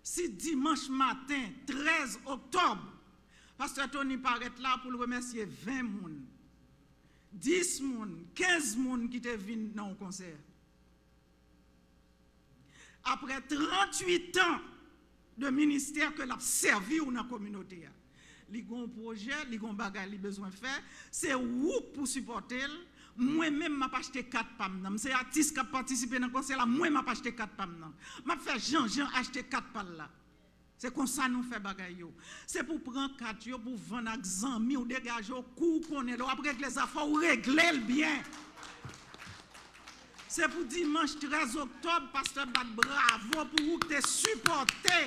si dimanch maten trèz oktòb, Pastè Tony parèt la pou l remèsye ven moun, dis moun, kenz moun ki te vin nan yon konsè? Apre tranntuit an de ministè ke l ap sèvi w nan kominote a, li gon pwojè, li gon bagay li bezwen fè, se ou k pou sipòte l. Mwen menm, m ap achte kat pa m nan. M se atis k ap patisipe nan konsè la, mwen m ap achte kat pa m nan. M ap fè Janjan achte kat pa l la. Se konsa nou fè bagay yo. Se pou pran kat yo, pou vann ak zanmi w, degaje w, kou w konnen lè w ap regle zafè w, regle l byen. Se pou dimanch trèz oktòb, pastè bat bravo pou ou k te sipòte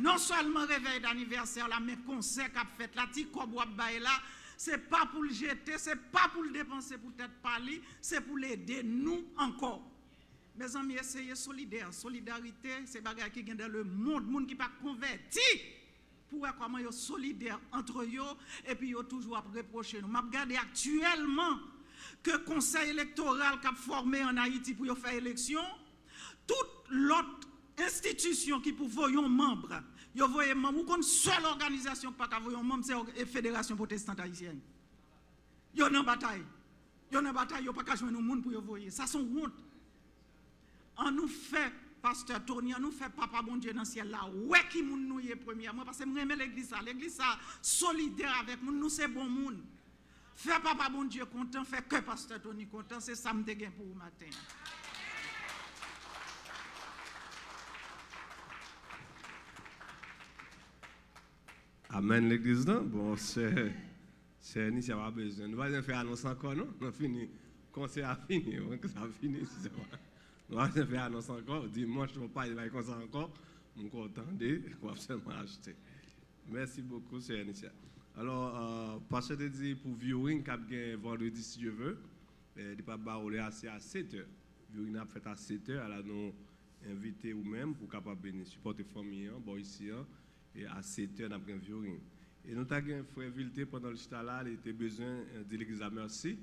non sèlman revèy danivèsè la, men konsè k ap fèt la, ti kòb w ap bay la, se pa pou l jete, se pa pou l depanse pou tèt pa li, se pou l ede nou ankò. Mezanmi, eseye solidè. Solidarite, se bagay ki gen dans le monde. Moun ki pa konvèti, pou wè kòman yo solidè antre yo, epi yo toujou ap repwoche nou. M ap gade aktyèlman ke konsèy elektoral k ap fòme ann Ayiti pou yo fè eleksyon, tout lòt enstitisyon ki pou voye yon manm, yo voye manm. Ou konn sèl òganizasyon k pa ka voye yon manm, se òg-, e Federasyon Pwotestant Ayisyèn. Yo nan batay. Yo nan batay, yo pa ka jwenn yon moun pou yo voye. Sa se yon wont. An nou fè Pastè Tony, an nou fè Papa Bondye nan syèl la wè ki moun nou ye premyèman, paske m renmen legliz sa. Legliz sa solidè avèk moun, nou se bon moun. Fè Papa Bondye kontan, fè kè Pastè Tony kontan, se sa m te gen pou ou maten an. Amèn, legliz lan. Bon, sè, sè Nisya pa bezwen. Nou pa bezwen fè anons ankò, non? Nou fini. Konsè a fini. Konsè a fini, si se pa. Nou pa bezwen fè anons ankò. Dimanch, nou pa bay konsa ankò. M kontan de, w ap sèlman achte. Mèsi bokou, sè Nisya. Alò, euh, pastè te di pou viewing k ap gen vandredi, si Dye vle. Eh, li pa ba ou lè a, se a sèt è. Viewing nan ap fèt a sèt è, ala nou envite ou menm pou w kapab vini sipòte fanmi an, bò isi an, e a sèt è n ap gen viewing. E nou ta gen frè Vilté pandan l chita la, li te bezwen, eh, di legliz la mèsi,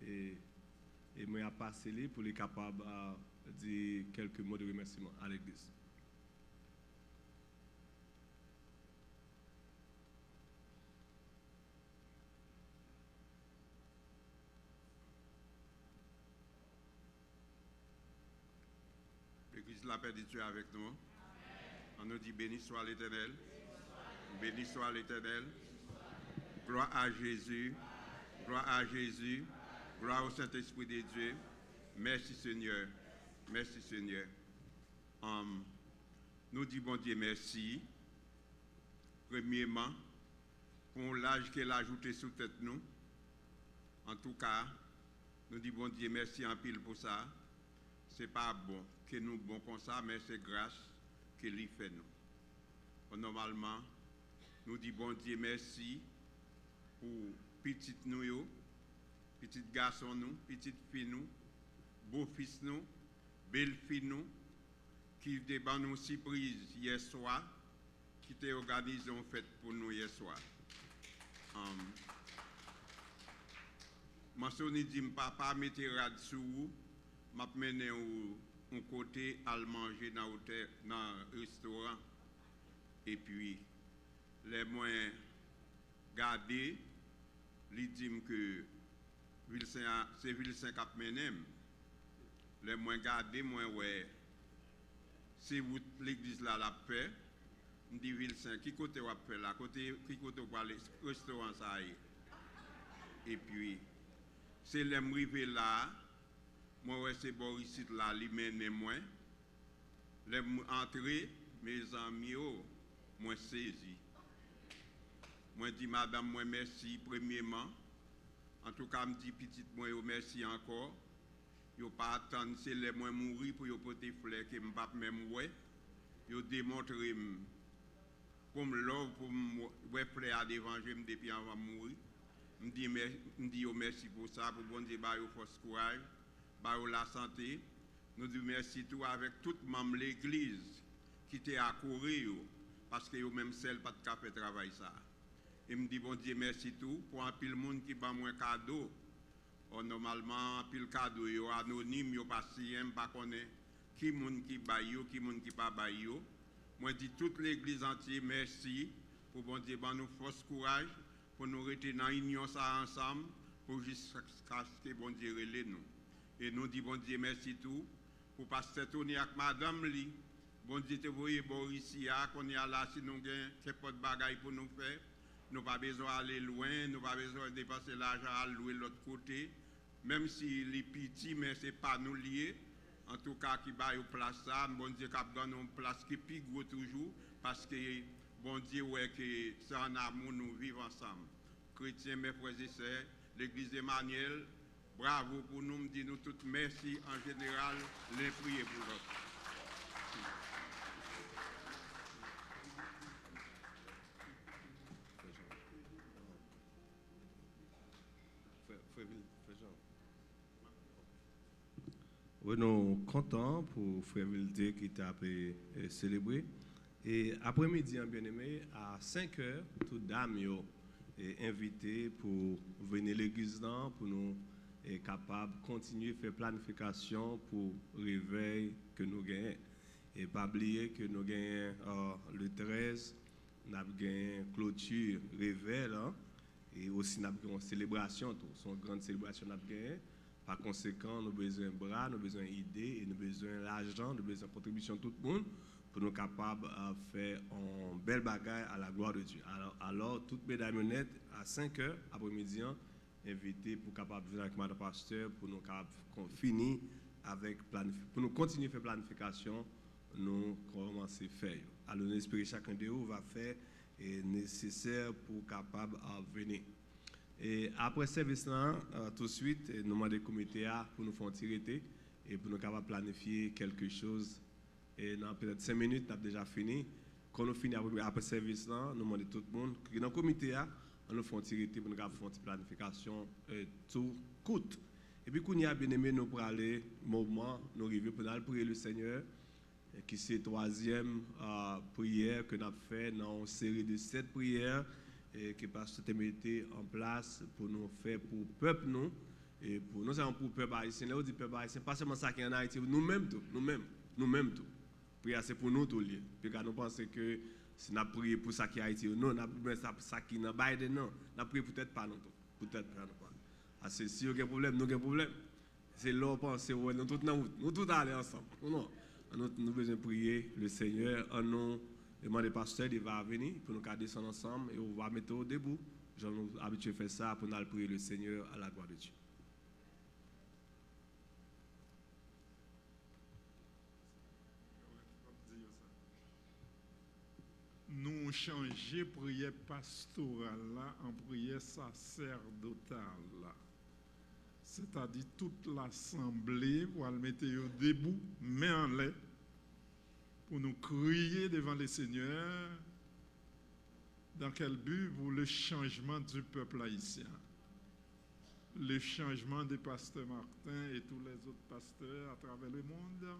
e, e mwen ap pase li pou li kapab, ah, di kèlke mo de remèsiman a legliz. Legliz lapè de Dye avèk nou. An nou di, Béni soit l'Éternel. Béni soit l'Éternel. Gloire à Jésus. Gloire à Jésus. Gloire au Saint-Esprit de Dieu. Mèsi Senyè. Mèsi Senyè. Anm, nou di Bondye mèsi. Premyeman, pou yon laj ke l ajoute sou tèt nou. Antouka, nou di Bondye mèsi anpil pou sa. Se pa bon ke nou bon konsa, men se gras ke li fè nou. Bon, nòmalman, nou di Bondye mèsi pou pitit nou yo, pitit gason nou, pitit fi nou, bofis nou, belfi nou, ki te ban nou sipriz yè swa, ki te òganize yon fèt pou nou yè swa. Anm, Mansoni di m, papa, mete rad sou ou, m ap mennen ou yon kote al manje nan otè, nan restoran. Epi, lè mwen gade, li di m ke Vilsen a, se Vilsen k ap mennen m. Lè mwen gade, mwen wè se wout legliz la l ap fè. M di, Vilsen, ki kote w ap fè la? Kote, ki kote w pral, restoran sa a ye? Epi, se lè m rive la a, mwen wè se bò isit la li mennen mwen. Lè m antre, mezanmi o, mwen sezi. Mwen di madanm mwen mèsi premyeman. Antouka, m di pitit mwen yo mèsi ankò. Yo pa tann se lè mwen mouri pou yo pote flè ke m p ap menm wè. Yo demontre m pou m love, pou m wè flè a devan je m depi anvan m mouri. M di, m di yo mèsi pou sa, pou Bondye ba yo fòs, kouraj. ba yo lasante. Nou di w mèsi tou avèk tout manm legliz ki te akore yo, paske yo menm sèl pa t ka fè travay sa a. E m di Bondye mèsi tou pou anpil moun ki ban mwen kado. Ò, nòmalman, anpil kado yo anonim, yo pa siyen, m pa konnen ki moun ki bay yo, ki moun ki pa bay yo. Mwen di tout legliz antye mèsi pou Bondye ban nou fòs, kouraj, pou nou rete nan inyon sa a ansanm, pou jiskaske Bondye rele nou. E nou di Bondye mèsi tou pou pastè Tony ak madanm li. Bondye te voye bò isi a, kounye a la, si nou gen kenpòt bagay pou nou fè, nou pa bezwen ale lwen, nou pa bezwen depanse lajan al lwe lòt kote. Menm si li piti, men se pa nou l ye. Antouka, ki ba yo plas sa a, Bondye k ap ban nou yon plas ki pi gwo toujou, paske Bondye wè ke se ann amou nou viv ansanm. Kretyen, mè frè e sè, legliz Emanyèl, bravo pou nou, m di nou tout mèsi an jeneral, len priye pou lòt. Frè, frè Vil, frè Jean. Wi, nou kontan pou frè Vilde ki t ap, eh, selebre. E aprèmidi an, byeneme, a senk è, tout dam yo, eh, envite pou vini legliz lan, pou nou, eh, kapab kontinye fè planifikasyon pou revèy ke nou genyen. E pa bliye ke nou genyen, eh, le trèz, n ap genyen kloti revèy lan. E osi, n ap gen yon selebrasyon tou. Se yon grann selebrasyon n ap genyen. Pa konsekan, nou bezwen bra, nou bezwen ide, e nou bezwen lajan, nou bezwen kontribisyon tout moun pou nou kapab, a, fè yon bèl bagay à la gloire de Dieu. Alò, alò, tout medam yo nèt, a senk è aprèmidi an, envite pou kapab vin ak madan pastè, pou nou kapab kon-, fini avèk planif-, pou nou kontinye fè planifikasyon nou kòmanse fè yo. Alò, nou espere chakun de vous va fè, eh, nesesè pou kapab, a, vini. E aprè sèvis lan, a, touswit, e nou mande komite a pou nou fè yon ti rete e pou nou kapab planifye kèlke choz. E nan petèt senk minit, n ap deja fini. Kan nou fini aprè, aprè sèvis lan, nou mande tout moun ki nan komite a, ann nou fè yon ti rete pou nou kapab fè yon ti planifikasyon, e, tou kout. Epi kounye a, byeneme, nou prale moman, nou rive pou n al priye le Senyè, ki se twazyèm, a, priyè ke n ap fè nan yon seri de sèt priyè, e, ke pastè te mete an plas pou nou fè pou pèp nou, e pou, non sèlman pou pèp ayisyen, lè yo di pèp ayisyen, pa sèlman sa ki ann Ayiti, nou menm tou, nou menm, nou menm tou. Priyè a se pou nou tou l ye. Piga nou panse ke si n ap priye pou sa ki Ayiti yo, non, n ap, men sa, sa ki nan Biden nan, n ap priye pou tèt pa nou tou, pou tèt pa nou. Paske si yo gen pwoblèm, nou gen pwoblèm. Se lè w panse w wè nou tout nan wout. Nou tout ale ansanm. Non, non. Nou, nou bezwen priye le Senyè. Ann nou mande pastè, li va vini pou nou ka desann ansanm e ou va mete w debou. Jan nou abitye fè sa pou n al priye le Senyè à la gloire de Dieu. Nou chanje priyè pastoral la an priyè sasèdotal la. Sètadi tout lasanble pral mete yo debou, men anlè, pou nou kriye devan Lesenyè, dans quel but? Pour le changement du peuple haïtien. Le changement de Pasteur Martin et tous les autres pasteurs à travers le monde,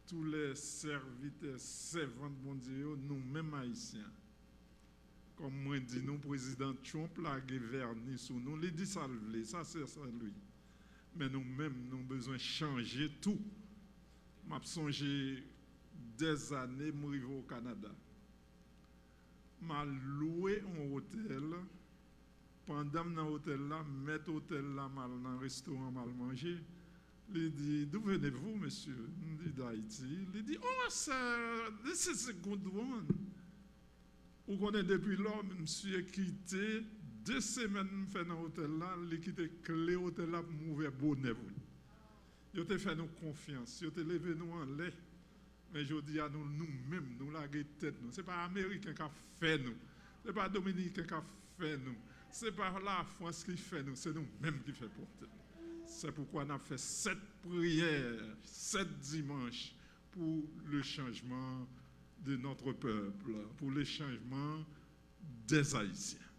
tous les serviteurs, servantes Bondye yo, nou menm Ayisyen. Kòm mwen di nou, Prezidan Trump lage vèni sou nou, li di sa l vle, sa se sa li. Men nou menm, nou bezwen chanje tou. M ap sonje dèzane m rive o Kanada. M al lwe yon otèl. Pandan m nan otèl la, mèt otèl la, m al nan restoran, m al manje. Li di, "D'où venez-vous, monsieur?" M di, "D'Haïti." Li di, "Oh, sir, this is a good one." Ou konnen, depi lò misye kite, de semèn m fè nan otèl la, li kite kle otèl la pou m ouvè bonè pou li. Yo te fè nou konfyans, yo te leve nou anlè. Men jodi a, nou, nou menm, nou lage tèt nou. Se pa Ameriken k ap fè nou. Se pa Dominiken k ap fè nou. Se pa Lafrans ki fè nou. Se nou menm ki fè pwòp tèt nou. Se poukwa n ap fè sèt priyè, sèt dimanch pour le changement de notre peuple, pour le changement des Haïtiens.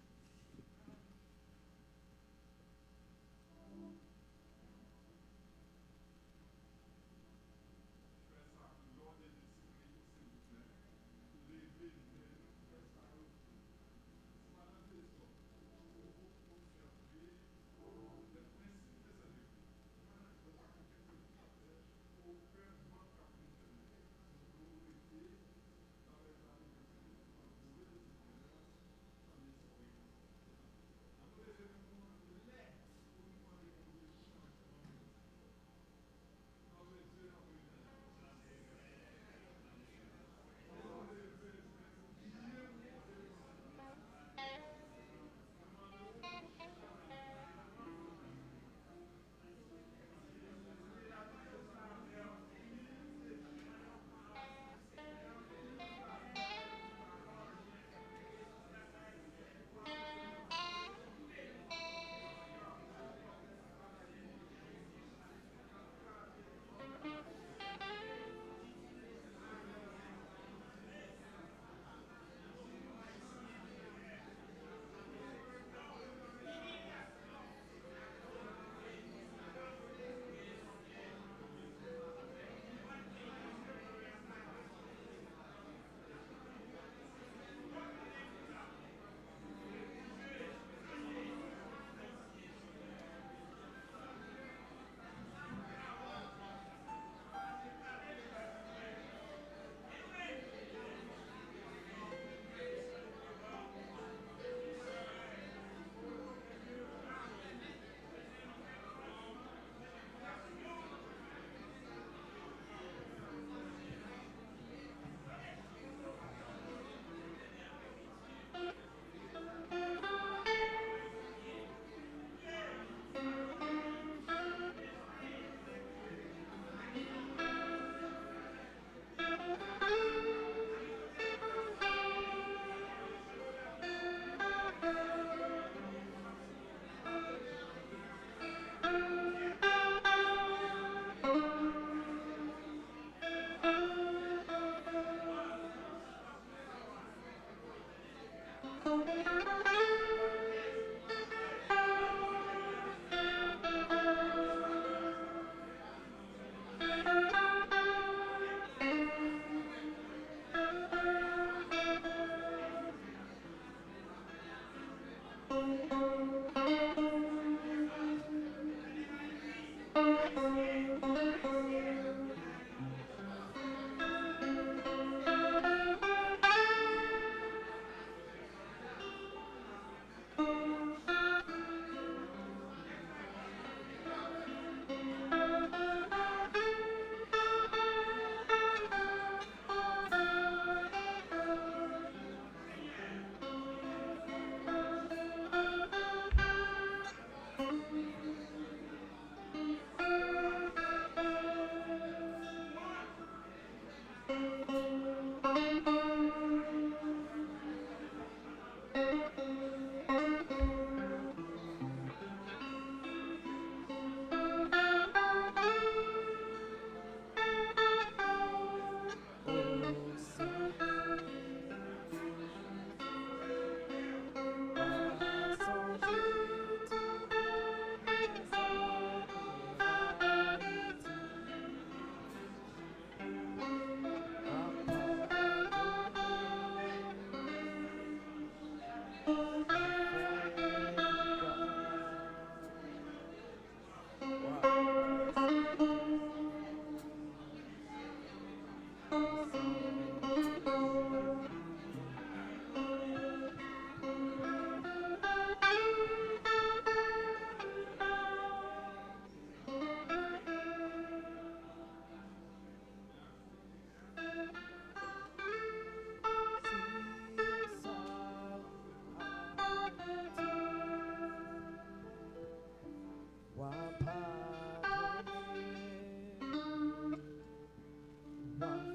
W a padone,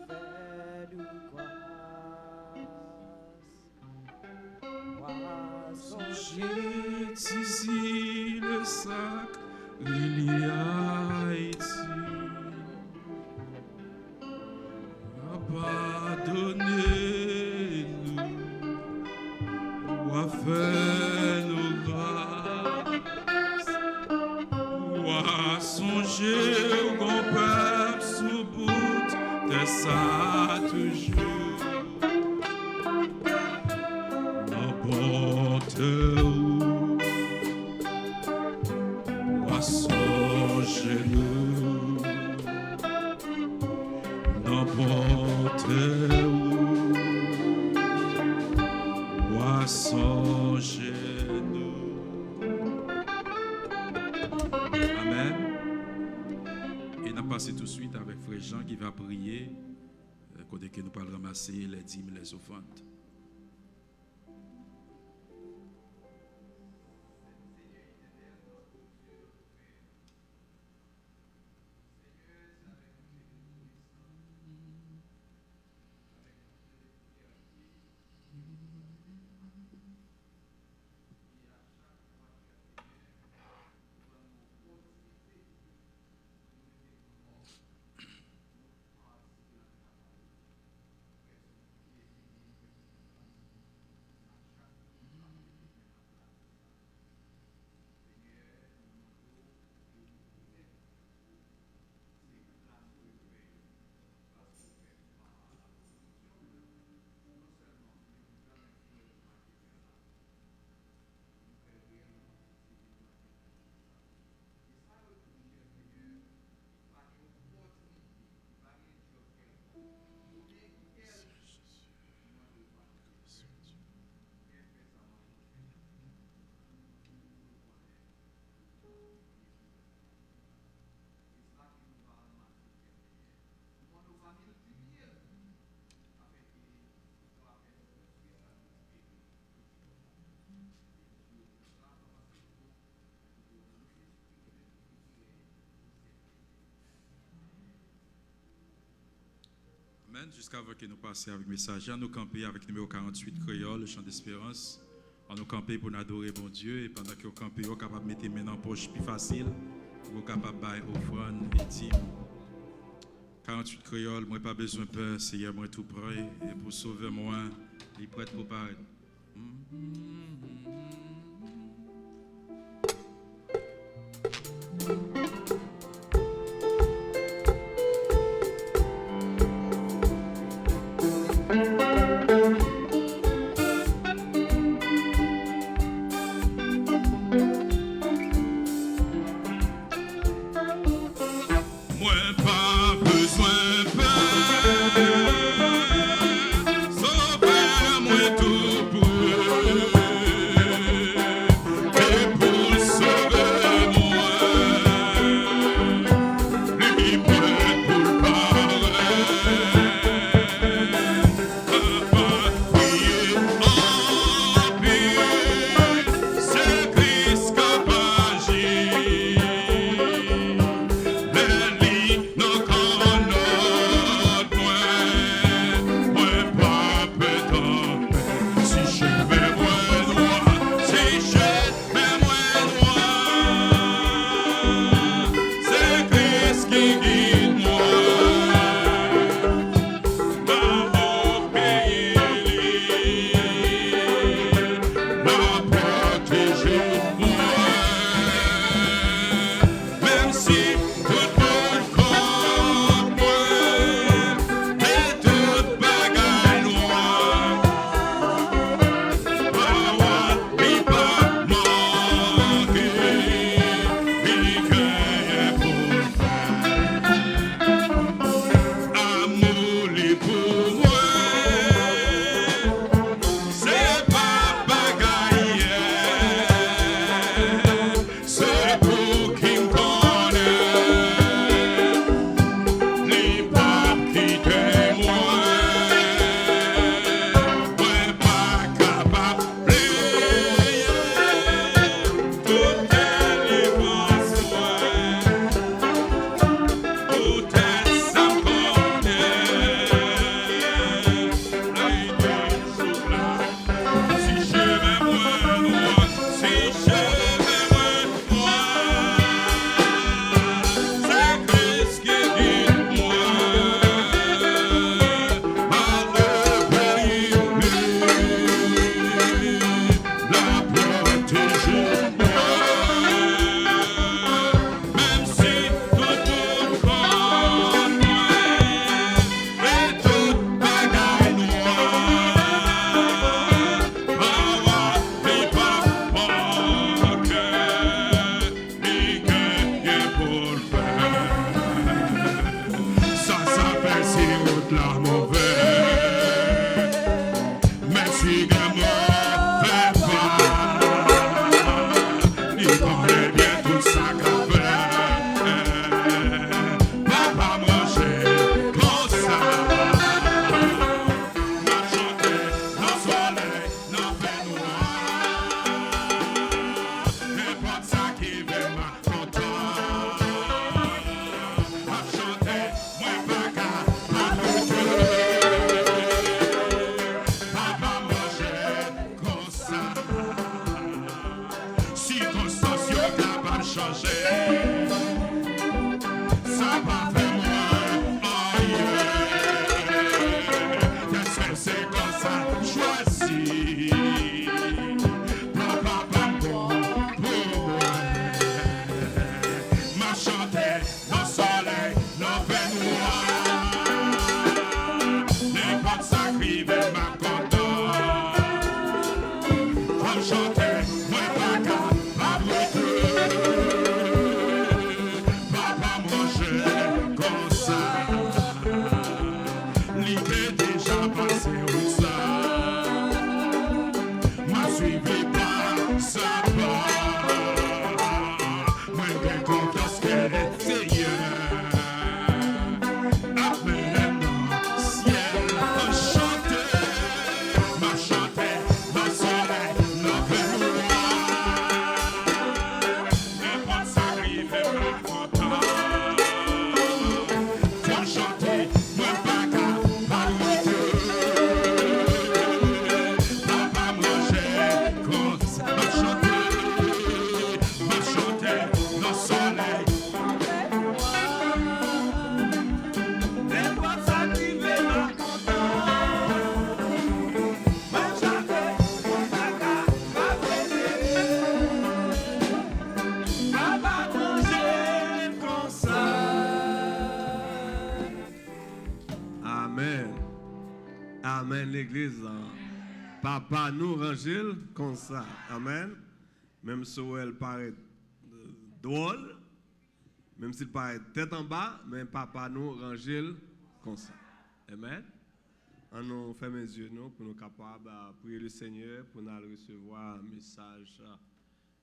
w a fè nou gras. Sonje ti zile sa k rele Ayiti. Padone nou, w a fè nou gras. W a sonje w gon pèp sou bout tè sa toujou. Nan bonte w, w a sonje nou. Nan bonte w, w a sonje nou. Amèn. E n ap pase touswit avèk frè Jean ki va priye, euh, kote ke nou pral ranmase les dîmes, les offrandes. Amèn. Jiskavan ke nou pase avèk mesaj la, nou kanpe avèk nimewo karanntuit Kreyòl, Chant d'Espérance. Ann nou kanpe pou n adore Bondye. E pandan ke w kanpe, w kapab mete men nan pòch pi fasil, pou w kapab bay ofrann e dim. Karanntuit Kreyòl, mwen pa bezwen pè, Seyè mwen tou prè, e pou Sovè mwen, li prèt pou parèt. Mwen pa bezwen pè, Sovè mwen tou pre, e pou l sove mwen, li prè pou l parèt. Papa, priye anpil, se Kris k ap aji. Lè li nan kannòt mwen, mwen p ap tanmen. Si chemen mwen nwa, si chemen mwen nwa, se Kris ki gid mwen. M a obeyi li, l a pwoteje mwen. Menm si tout moun kont mwen, e tout bagay nwa, pawòl li p ap manke, li genyen pou l fè. Amou li pou mwen, se pa bagay yè, se pou ki m konnen li p ap kite mwen, mwen pa kapab bliye tout delivrans mwen, poutèt sa m konnen, li toujou la. Si chemen mwen nwa, si chemen mwen nwa, se Kris ki gid mwen. M a obeyi li, l a pwoteje mwen. Menm si tout moun kont mwen, e tout bagay nwa, pawòl li p ap manke, li genyen pou l fè. Sa sa fè si wout la move, men si gen move pa, li konnen byen tout sa k ap fèt. Papa m ranje konsa, m ap chante nan solèy, nan fènwa, nenpòt sa ki vin m ap kontan. M ap chante, mwen pa ka pa koute. Amèn. Amèn, legliz. Papa nou ranje l konsa. Amèn. Menm si w wè l parèt, euh, dwòl, menm si l parèt tèt anba, men Papa nou ranje l konsa. Amèn. An nou fèmen zye nou pou nou kapab, ah, priye Lesenyè pou n al resevwa mesaj, ah,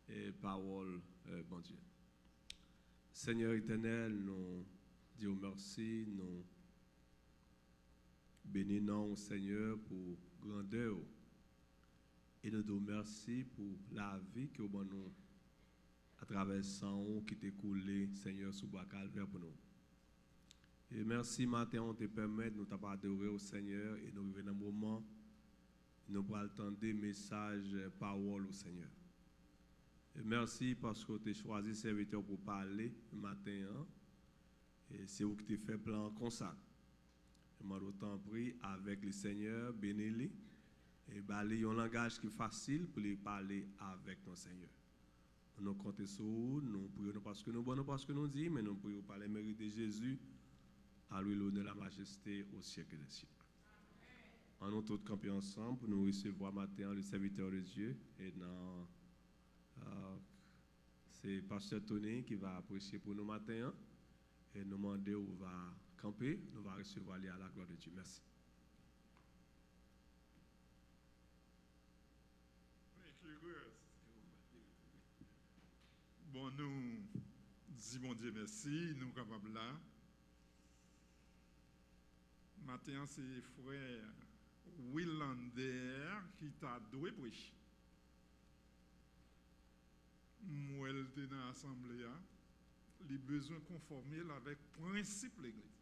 e pawòl, eh, Bondye. Senyè Etènèl, nou di w mèsi, nou beni non w, Senyè, pou grandè w. E nou di w mèsi pou lavi ke w ban nou atravè san w ki te koule, Senyè, sou bwa Kalvè pou nou. E mèsi maten an w te pèmèt nou t ap adore w, Senyè, e nou rive nan moman nou pral tande mesaj, eh, pawòl ou, Senyè. E mèsi paske w te chwazi sèvitè w pou pale maten an. E se ou ki te fè plan an konsa. E mande w tanpri, avèk li, Senyè, beni li. E ba li yon langaj ki fasil pou li pale avèk nou, Senyè. Nou konte sou ou, nou priye w non paske nou bon, non paske nou di, men nou priye w par les mérites de Jésus. À lui l'honneur, la majesté au siècle des siècles. An nou tout kanpe ansanm pou nou resevwa maten an le serviteur de Dieu. E nan, euh, se pastè Tony ki va preche pou nou maten an. E nou mande w va kanpe, nou va resevwa li à la gloire de Dieu. Mèsi. Thank you, girls. Bon, nou di Bondye mèsi, nou kapab la. Maten an, se frè Wilander ki ta dwe preche. M wè l te nan asanble a. Li bezwen konfòme l avèk prensip legliz.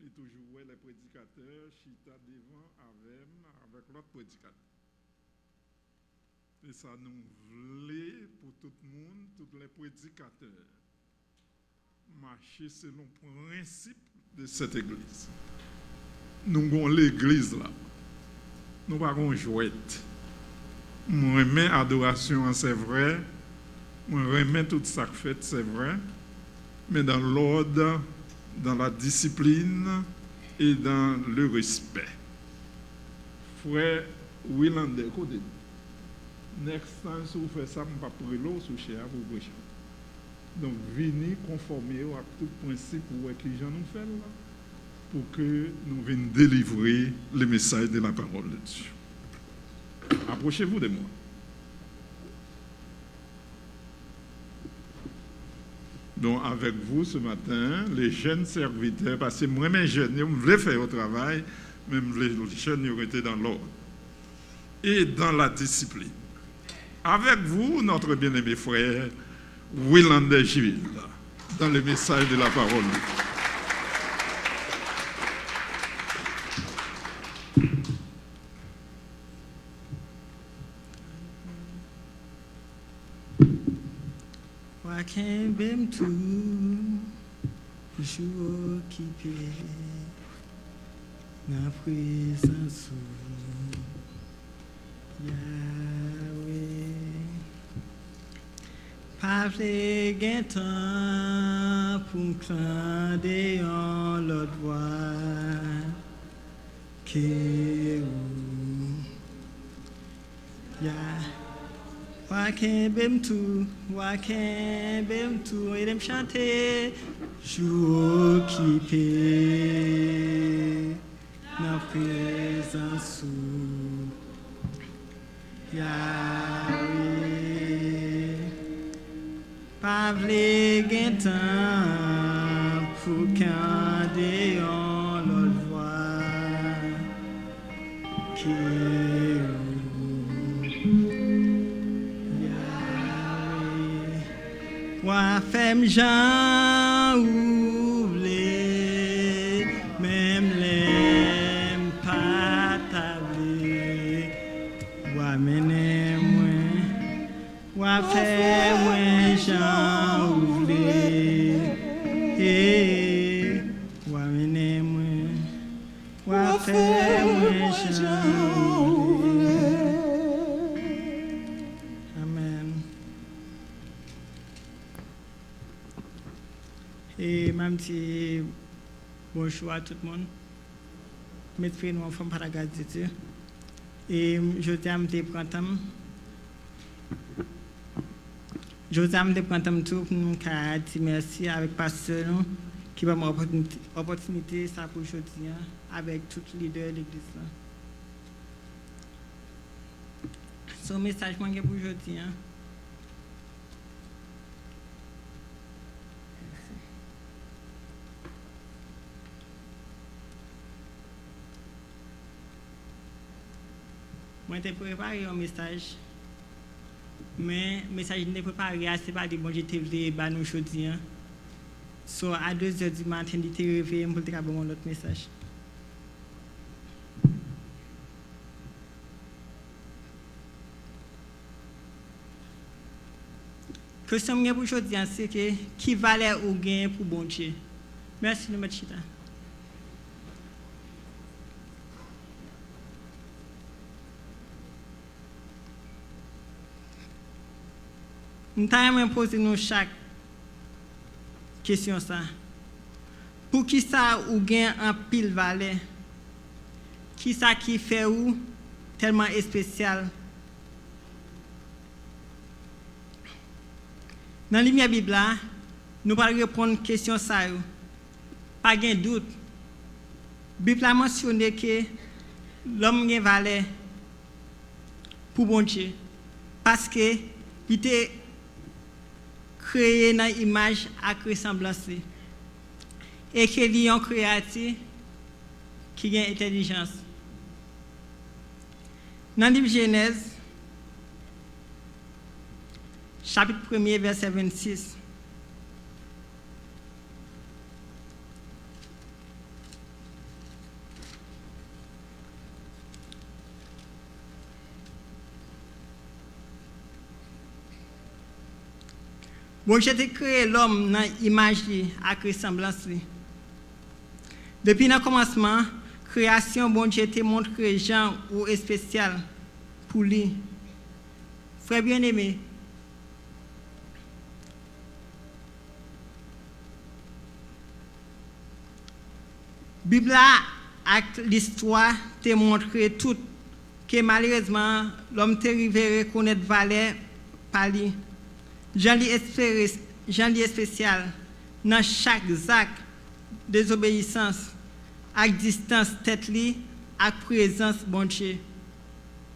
Li toujou wè lè predikatè chita devan avè m, avèk lòt predikatè. E sa nou vle pou tout moun, tout lè predikatè mache selon prensip de cette église. Nou gon legliz la. Nou pa gon jwèt. Mwen renmen adorasyon an, se vre. Mwen renmen tout sa k fèt, se vre. Men dans l'ordre, dans la discipline et dans le respect. Frè Wilander, kote l? Next time, si w fè sa, m p ap rele w sou chè a pou w preche. Donk, vini konfòme w ak tout prensip, ou wè kijan nou fè l la, pou ke nou vin delivre le message de la parole de Dieu. Approchez-vous de moi. Donc, avec vous ce matin, les jeunes serviteurs, paske mwen renmen jèn yo, m vle fè yo travay, men m vle jèn yo rete dans l'ordre et dans la discipline. Avec vous, notre bien-aimé frère Wilander Gilles, dans le message de la parole. Wa kenbe m tou, jou okipe nan prezans ou, Yawe. Pa vle gen tan pou m tande yon lòt vwa ke ou. Ya. Wa kenbe m tou, wa kenbe m tou, ede m chante. Jou okipe nan prezans ou, Yawe. Pa vle gen tan pou tande yon lòt vwa ke ou, Yawe. Wa fè m jan ou vle, menm lè m pa ta vle. Wa mennen mwen, wa fè mwen jan ou vle. Hey, wa mennen mwen, wa fè mwen jan ou vle. Amèn. E m ap di bonjou a tout moun. M espere nou anfòm pa lagras de Dye. E jodi a, m te pran tan m. Jodi a, m te pran tan m tou pou m ka di mèsi avèk pastè nou ki ban m opòtinite, opòtinite sa pou jodi a, avèk tout lidè legliz la. So, mesaj mwen gen pou jodi a. Mwen te prepare yon mesaj, men mesaj m te prepare a, se pa li Bondye te vle ba nou jodi a. So, a de zè di maten, li te reveye m pou l te ka ban mwen lòt mesaj. Kesyon m gen pou jodi a, se ke, ki valè ou genyen pou Bondye? Mèsi, nou mèt chita. M ta renmen poze nou chak kesyon sa. Poukisa ou gen anpil valè? Kisa ki fè ou tèlman espesyal? Nan limyè Bib la, nou pral reponn kesyon sa yo. Pa gen dout, Bib la mansyone ke lòm gen valè pou Bondye, paske li te kreye nan imaj ak resanblans li, e ke li yon kreyati ki gen entèlijans. Nan liv Jenèz, chapit premye, vèsè vennsis, Bondye te kreye lòm nan imaj li ak resanblans li. Depi nan kòmansman, kreyasyon Bondye te montre jan ou espesyal pou li. Frè byeneme, Bib la ak listwa te montre tout ke malerezman, lòm te rive rekonèt valè pa li, jan li espere, jan li espesyal nan chak zak dezobeyisans ak distans tèt li ak prezans Bondye.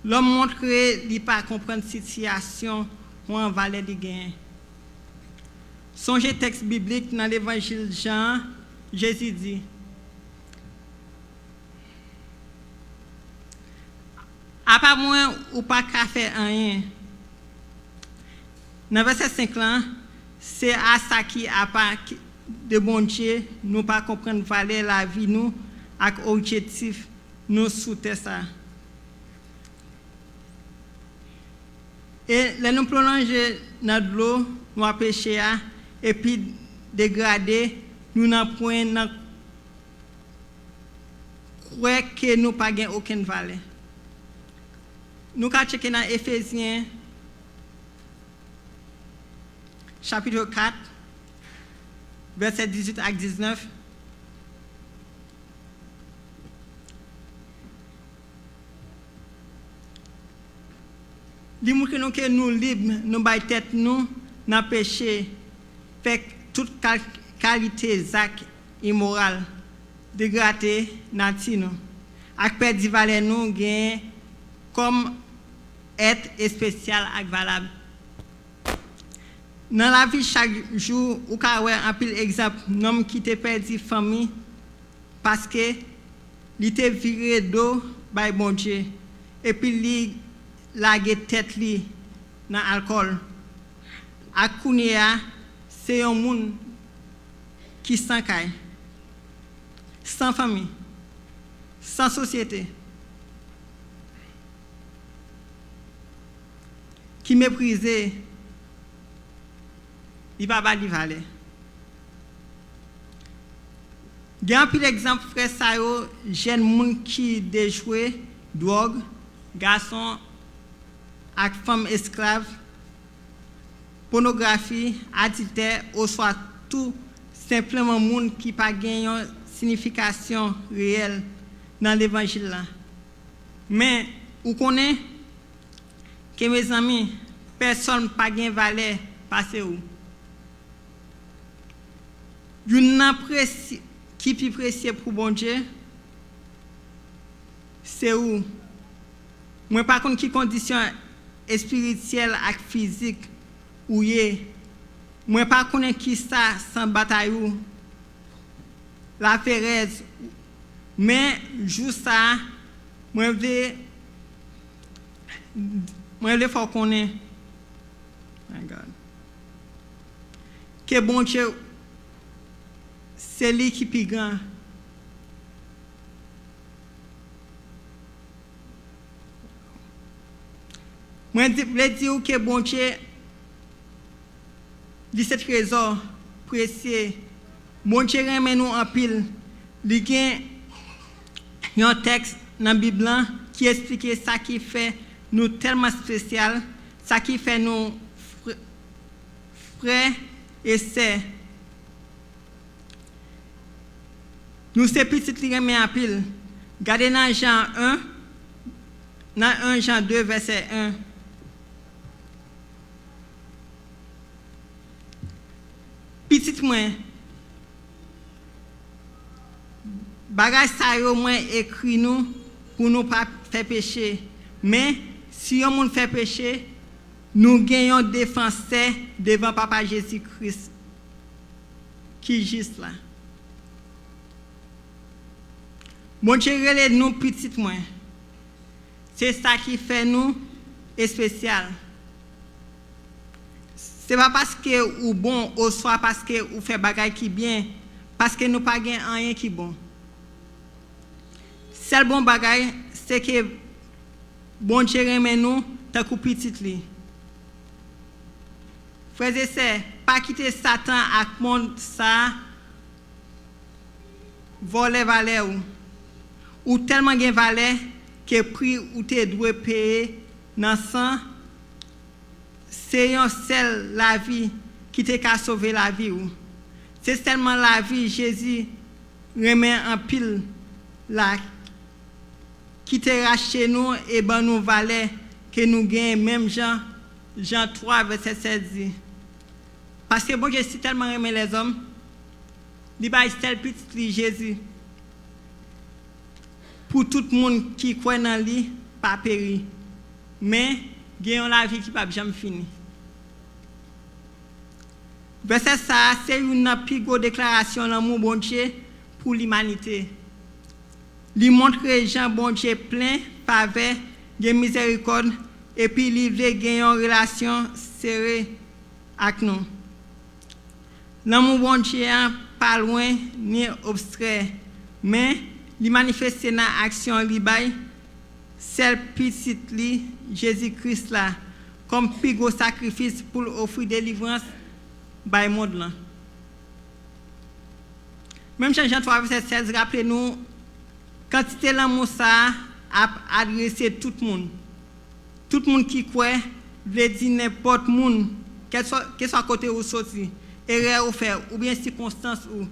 Lòm montre li pa konprann sitiyasyon ou an valè li genyen. Sonje tèks biblik nan Levanjil Jan an, Jezi di, "Apa mwen, ou pa ka fè anyen." Nan vèsè senk lan, se a sa ki apa ki, de Bondye, nou pa konprann valè lavi nou ak objektif nou sou tè sa. E lè nou plonje nan dlo nwa peche a, epi degrade, nou nan pwen nan kwè ke nou pa gen okenn valè. Nou ka tcheke nan Efezyen, chapit kat, vèsè dizuit ak diznèf. Li montre nou ke nou lib, nou bay tèt nou nan peche, fè tout kal-, kalite zak imoral, degrade nati nou, ak pèdi valè nou genyen kòm èt espesyal ak valab. Nan lavi chak jou, ou ka wè anpil egzanp nonm ki te pèdi fanmi paske li te vire do bay Bondye, epi li lage tèt li nan alkòl. Ak kounye a, se yon moun ki san kay, san fanmi, san sosyete, ki meprize, li pa ba li valè. Gen anpil egzanp frè sa yo, jèn moun ki dejwe, dwòg, gason ak fanm esklav, pònografi, adiltè, oswa tou senpleman moun ki pa gen yon siyifikasyon reyèl nan levanjil la. Men, ou konnen ke, mezanmi, pèsonn pa gen valè pase ou. Youn nan presi- ki pi presye pou Bondye, se ou. Mwen pa konn ki kondisyon espirityèl ak fizik ou ye. Mwen pa konnen ki sa san batay ou, laperèz. Men jou sa a, mwen vle, mwen vle fè w konnen, my God, ke Bondye, se li ki pi gran. Mwen di- vle di w ke Bondye, li se trezò presye. Bondye renmen nou anpil. Li gen yon tèks nan Bib lan ki esplike sa ki fè nou tèlman espesyal, sa ki fè nou frè, frè e sè. Nou se pitit li renmen anpil. Gade nan Jan en, nan en Jan de, vèsè en. Pitit mwen, bagay sa yo mwen ekri nou pou nou pa fè peche. Men, si yon moun fè peche, nou gen yon defansè devan Papa Jezi Kris, ki jis la. Bondye rele nou pitit mwen. Se sa ki fè nou espesyal. Se pa paske ou bon oswa paske ou fè bagay ki byen, paske nou pa gen anyen ki bon. Sèl bon bagay, se ke Bondye renmen nou tankou pitit li. Frè e sè, pa kite Satan ak mond sa a vòlè valè ou. Ou tèlman gen valè ke pri ou te dwe peye nan san se yon sèl lavi ki te ka sove lavi ou. Se sèlman lavi Jezi renmen anpil la ki te rachte nou e ban nou valè ke nou genyen, menm jan Jan twa, vèsè sèz di. Paske Bondye si tèlman renmen lèzòm, li bay sèl pitit li Jezi, pou tout moun ki kwè nan li pa peri, men gen yon lavi ki p ap janm fini. Vèsè sa a se youn nan pi gwo deklarasyon lanmou Bondye pou limanite. Li montre jan Bondye plen favè, gen mizèrikòd, epi li vle gen yon relasyon sere ak nou. Lanmou Bondye a pa lwen ni abstrè, men li manifeste nan aksyon li bay sèl Pitit li, Jezi Kris la, kòm pi gwo sakrifis pou l ofri delivrans bay mond lan. Menm jan Jan twa vèsè sèz raple nou, kantite lanmou sa a ap adrese tout moun. Tout moun ki kwè, vle di nenpòt moun, kèlswa, keswa kote ou soti, erè ou fè, oubyen sikonstans ou.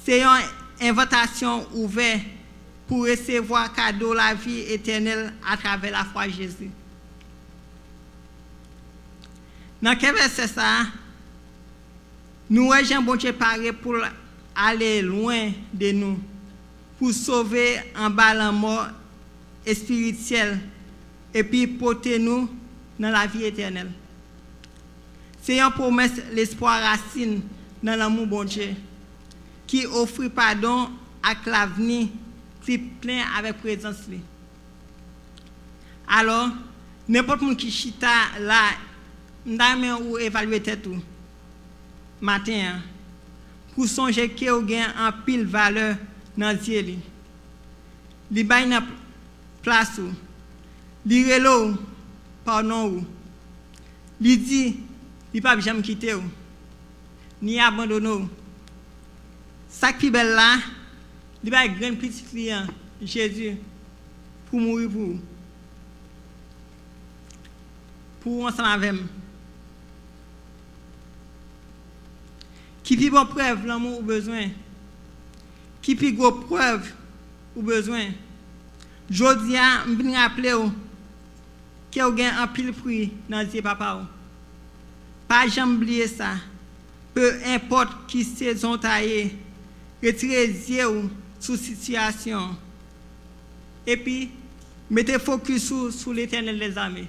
Se yon envitasyon ouvè pou resevwa kado lavi etènèl atravè lafwa Jezi. Nan kè vèsè sa a, nou wè jan Bondye pare pou l ale lwen de nou, pou sove anba lanmò espirityèl, epi pote nou nan lavi etènèl. Se yon pwomès lespwa rasin nan lanmou Bondye, ki ofri padon ak lavni ki plen avèk prezans li. Alò, nenpòt moun ki chita la, m ta renmen ou evalye tèt ou maten an, pou sonje ke w gen anpil valè nan zye li. Li bay nan plas ou. Li rele w pa non ou. Li di li p ap janm kite w, ni abandone w. Sa k pi bèl la, li bay grenn pitit li an, Jezi, pou mouri pou ou. Pou ou ansanm avè m. Ki pi bon prèv lanmou ou bezwen? Ki pi gwo prèv ou bezwen. Jodi a, m vin raple w ke w gen anpil pri nan zye Papa w. Pa janm bliye sa. Pe enpòt ki sezon w ta ye, retire zye w sou sitiyasyon an. Epi, mete fokis ou sou Letènèl dèzame.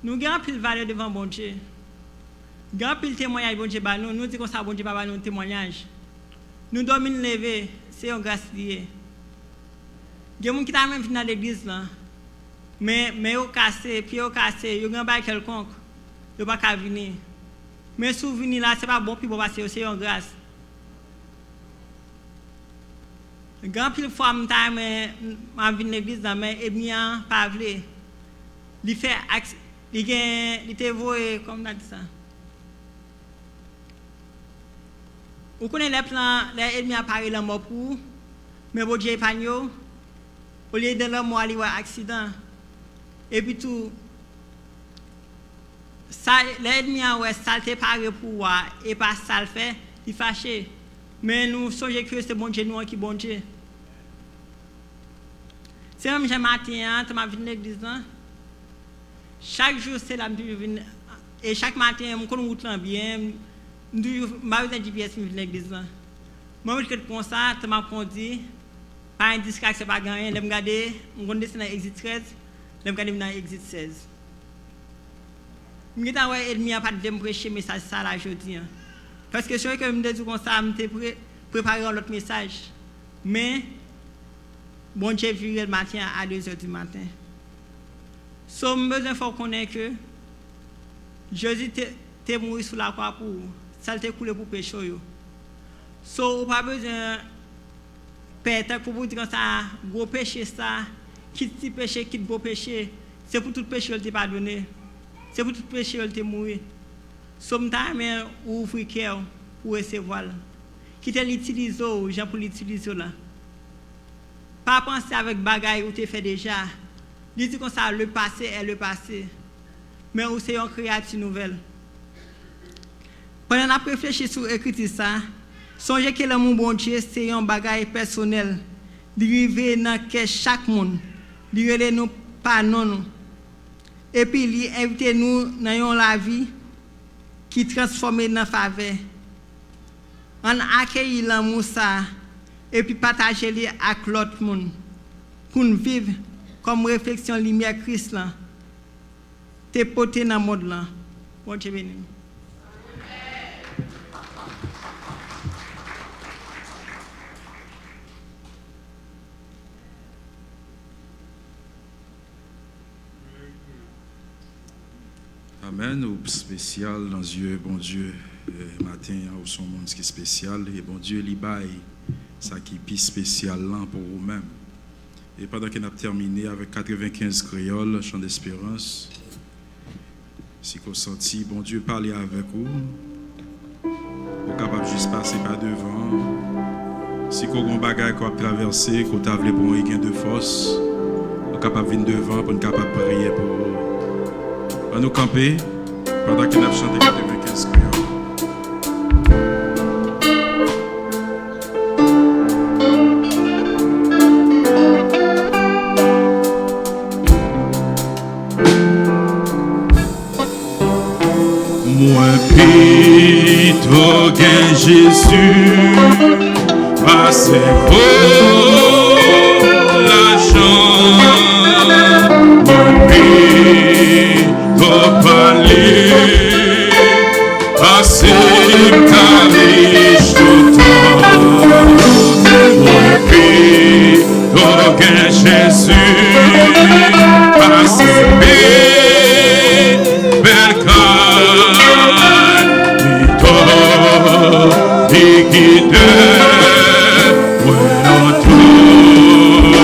Nou gen anpil valè devan Bondye. Gen anpil temwayaj Bondye ba nou. Nou di konsa Bondye pa ba nou temwayaj. Nou dòmi n leve, se yon gras li ye. Gen moun ki ta renmen vin nan legliz lan, men men yo kase, pye yo kase, yo gen yon bagay kèlkonk, yo pa ka vini. Men si w vini la, se pa bon pi bon pase yo, se yon gras. Gen anpil fwa m ta renmen m ap vin legliz lan, men ènmi an pa vle. Li fè aks-, li gen, li te voye, kòman n a di sa? Ou konnen lè plan, lè ènmi an pare lanmò pou ou, men Bondye epanye w, olye de lanmò a li wè aksidan. Epi tou, sa, lè ènmi an wè sa l te pare pou ou a, e pa sa l fè, li fache. Men nou sonje ke se Bondye nou an ki Bondye. Se menm jan maten an, tan m ap vin legliz lan, chak jou se la m toujou vin, e chak maten m konn wout lan byen, m toujou, m pa bezwen G P S pou m vin legliz lan. Mwen, m ret konsa, tan m ap kondi, pa gen distraksyon, pa gen anyen. Lè m gade, m konn desann nan egzit trèz, lè m gade, m nan egzit sèz. M gentan wè ènmi an pa t vle m preche mesaj sa la jodi an. Paske se vre ke m te di w konsa, m te pre-, prepare yon lòt mesaj. Men, Bondye vire l maten an a de zè di maten. So, m bezwen fè w konnen ke Jezi te, te mouri sou lakwa pou ou. San l te koule pou peche w yo. So, ou pa bezwen pè, tankou pou di konsa, gwo peche sa, kit ti peche, kit gwo peche, se pou tout peche yo l te padone. Se pou tout peche yo l te mouri. So, m ta renmen ou ouvri kè w pou w resevwa l. Kite l itilize w jan pou l itilize w la. Pa panse avèk bagay ou te fè deja. Li di konsa, le passé est le passé. Men ou se yon kreyati nouvèl. Pandan n ap reflechi sou ekriti sa, sonje ke lanmou Bondye se yon bagay pèsonèl. Li rive nan kè chak moun. Li rele nou pa non nou. Epi li envite nou nan yon lavi ki transfòme nan favè. Ann akeyi lanmou sa a epi pataje li ak lòt moun pou n viv kòm refleksyon limyè Kris lan te pote nan mond lan. Bondye beni nou. Amèn. Ou espesyal nan zye Bondye. Eh, maten an, ou se yon moun ki espesyal. E Bondye, li bay sa ki pi espesyal lan pou ou menm. E pandan ke n ap tèmine avèk katrevenkenz Kreyòl, Chan Desperans, si ke w santi Bondye pale avèk ou, ou kapab jis pase pa devan. Si ke w gen yon bagay ke w ap travèse, ke w ta vle pou mwen gen de fòs, ou kapab vin devan pou n kapab priye pou ou. Ann nou kanpe pandan ke n ap chante katrevenkenz Kreyòl. Mwen pito gen Jezi pase gwo lajan. Mwen pito pale pase m ka rich toutan. Mwen pito gen Jezi pase bèl kay. Pito li gide mwen nan tout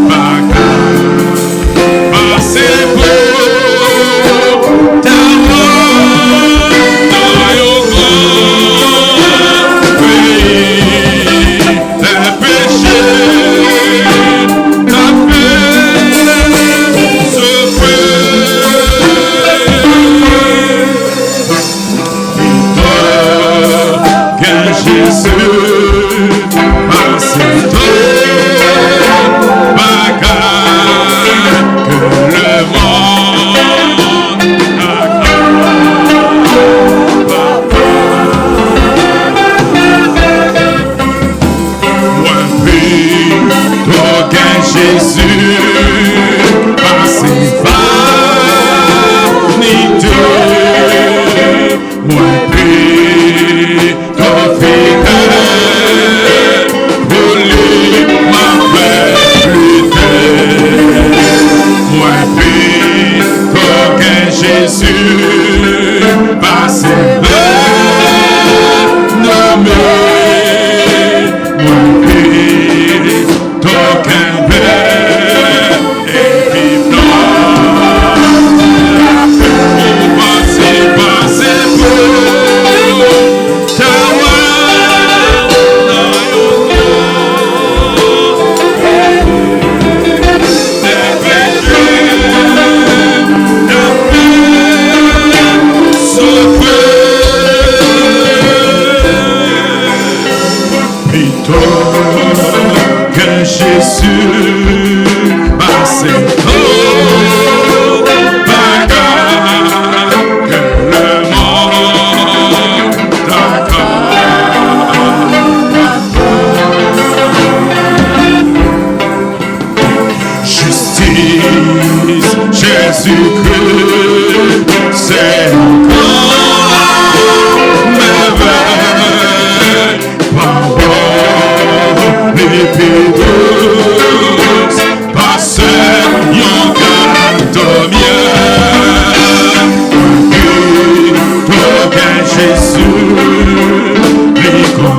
bagay. Pase pou ta wè nan yon gran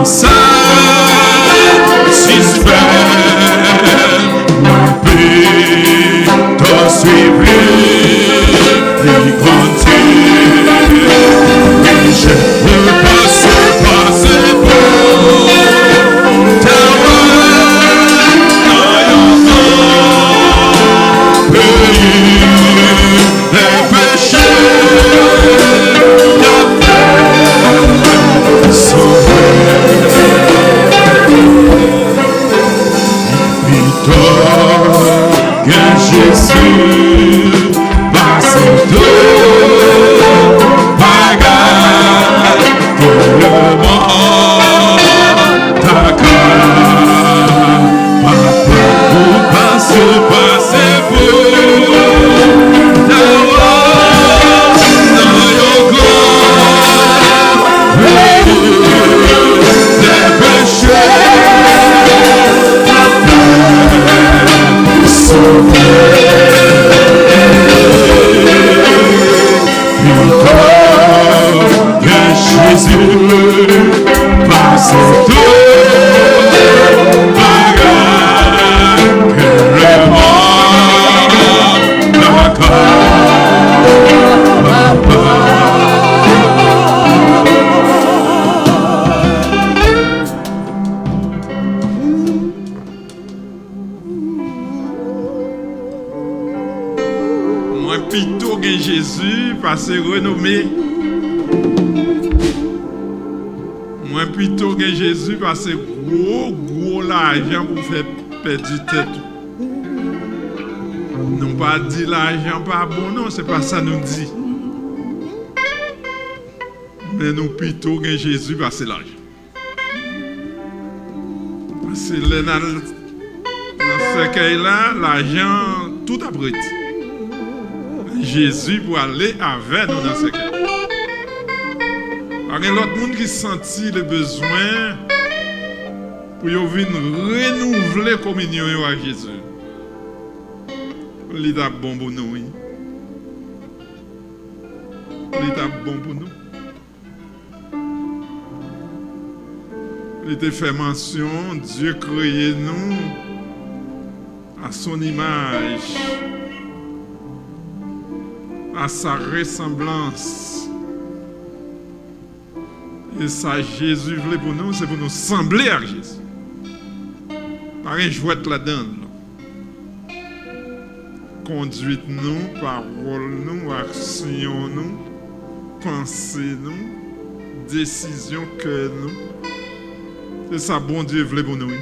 Satisfè mwen, pito swiv li, li kontinye. Wi, jè mwen pase, pase pou ta wè nan yon gran peyi. Lè peche k ap fè sove, pito gen Jezi pase tout bagay ke lemonn ta ka. Papa, ou pase, pase pou ta wè nan yon gran peyi. Lè peche ap fè sove. Pito gen Jezi pase tout bagay ke lemonn pa ka. Mwen pito gen Jezi pase renome. Mwen pito gen Jezi pase gwo, gwo lajan pou fè pèdi tèt ou. Nou pa di lajan pa bon, non, se pa sa nou di. Men nou pito gen Jezi pase lajan. Paske lè n al nan sèkèy la, lajan, tout ap rete. Jezi pwale avè nou nan sèkèy la. Pa gen lòt moun ki santi le bezwen pou yo vin renouvle kominyon yo ak Jezi. Li t ap bon pou nou, wi. Li t ap bon pou nou. Li te fè mansyon, Dye kreye nou à son image, à sa ressemblance. E sa Jezi vle pou nou, se pou nou sanble ak Jezi. Pa gen jwèt ladan l. Konduit nou, pawòl nou, aksyon nou, panse nou, desizyon kè nou. Se sa Bondye vle pou nou, wi.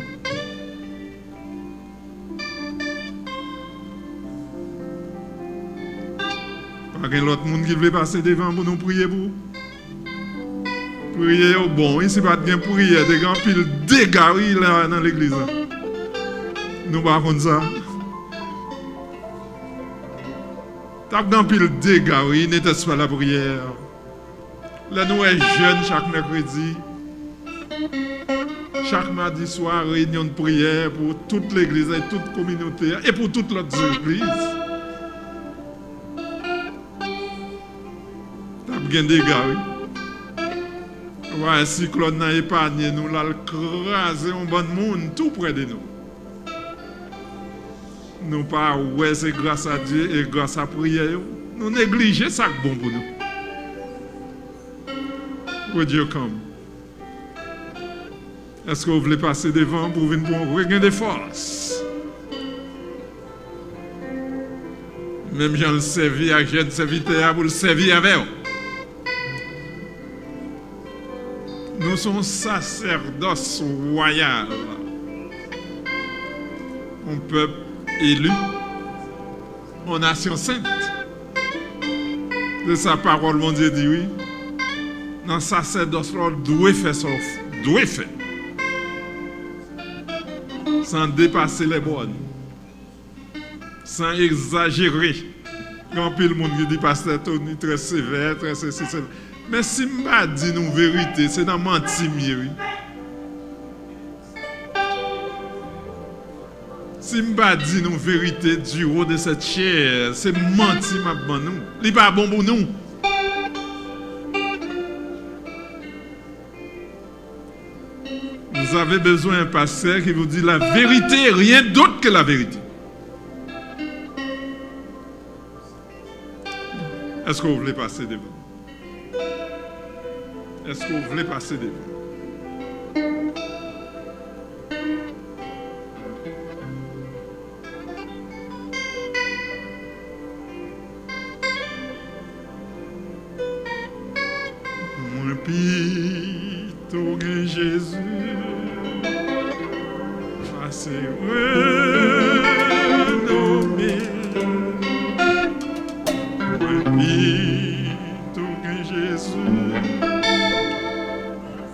Pa gen lòt moun ki vle pase devan pou nou priye pou ou. Priyè yo bon, wi, si pa t gen priyè, te gen anpil dega, wi, la nan legliz la. Nou pa konn sa? T ap gen anpil dega, wi, n'était-ce pas la prière. Lè nou wè jèn chak mèkredi, chak madi swa, reyinyon de priyè pou tout legliz la, e tout kominote a, e pou tout lòt legliz. T ap gen dega, wi. Ou pa wè siklòn nan epanye nou, l al kraze yon bann moun tou prè de nou. Nou pa wè se gras a Dye e gras a priyè yo. Nou neglije sa k bon pou nou. Would you come? Èske w vle pase devan pou w vin pran yon regain de force? Menm jan l sèvi ak jèn sèvitè a pou l sèvi avè w. Nou se yon sasèdòs wayal, yon pèp eli, yon nasyon sent. Se sa pawòl Bondye di, wi. Nan sasèdòs la, w dwe fè sa w dwe fè. San depase lè bòn. San egzajere. Gen anpil moun ki di pastè Tony trè sevè, trè sesi, sela. Men si m pa di nou verite, se nan manti m ye, wi. Si m pa di nou verite du haut de cette chair, se manti m ap ban nou. Li pa bon pou nou. Vous avez besoin d'un pasteur qui vous dit la vérité, rien d'autre que la vérité. Èske w vle pase devan? Èske w vle pase devan? Mwen pito gen Jezi pase renome. Mwen pito gen Jezi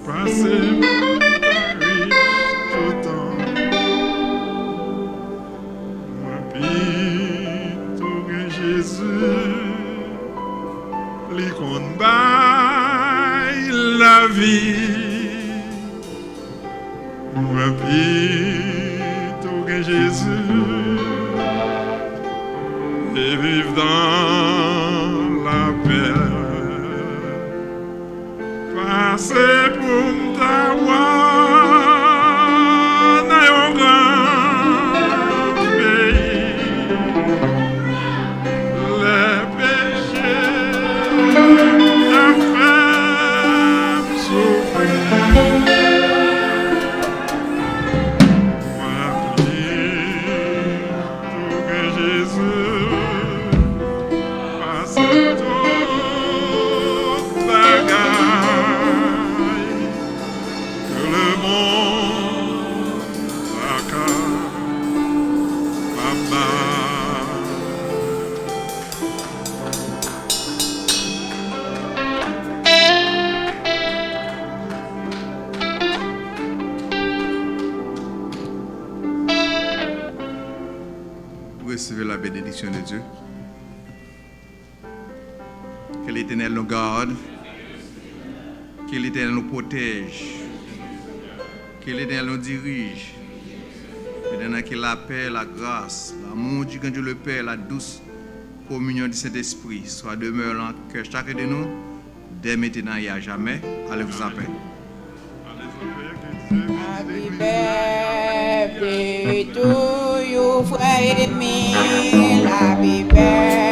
pase moun ki rich toutan. Mwen pito gen Jezi, li konn bay lavi. Mwen pito gen Jezi e viv nan lapè. Pase pou m ta wa nan yon gran peyi. Lè peche ap fè m soufri. Mwen pito gen Jezi pase tout bagay ke lemonn pa ka pa bay. Recevez la bénédiction de Dieu. Que l'Éternel nous garde. Que l'Éternel nous protège. Que l'Éternel nous dirige. Maintenant, que la paix, la grâce, l'amour du grand Dieu le Père, la douce communion du Saint-Esprit soit demeurant que chacun de nous, dès maintenant et à jamais. Allez-vous en paix. Happy birthday to you, frè Emil. Happy birthday.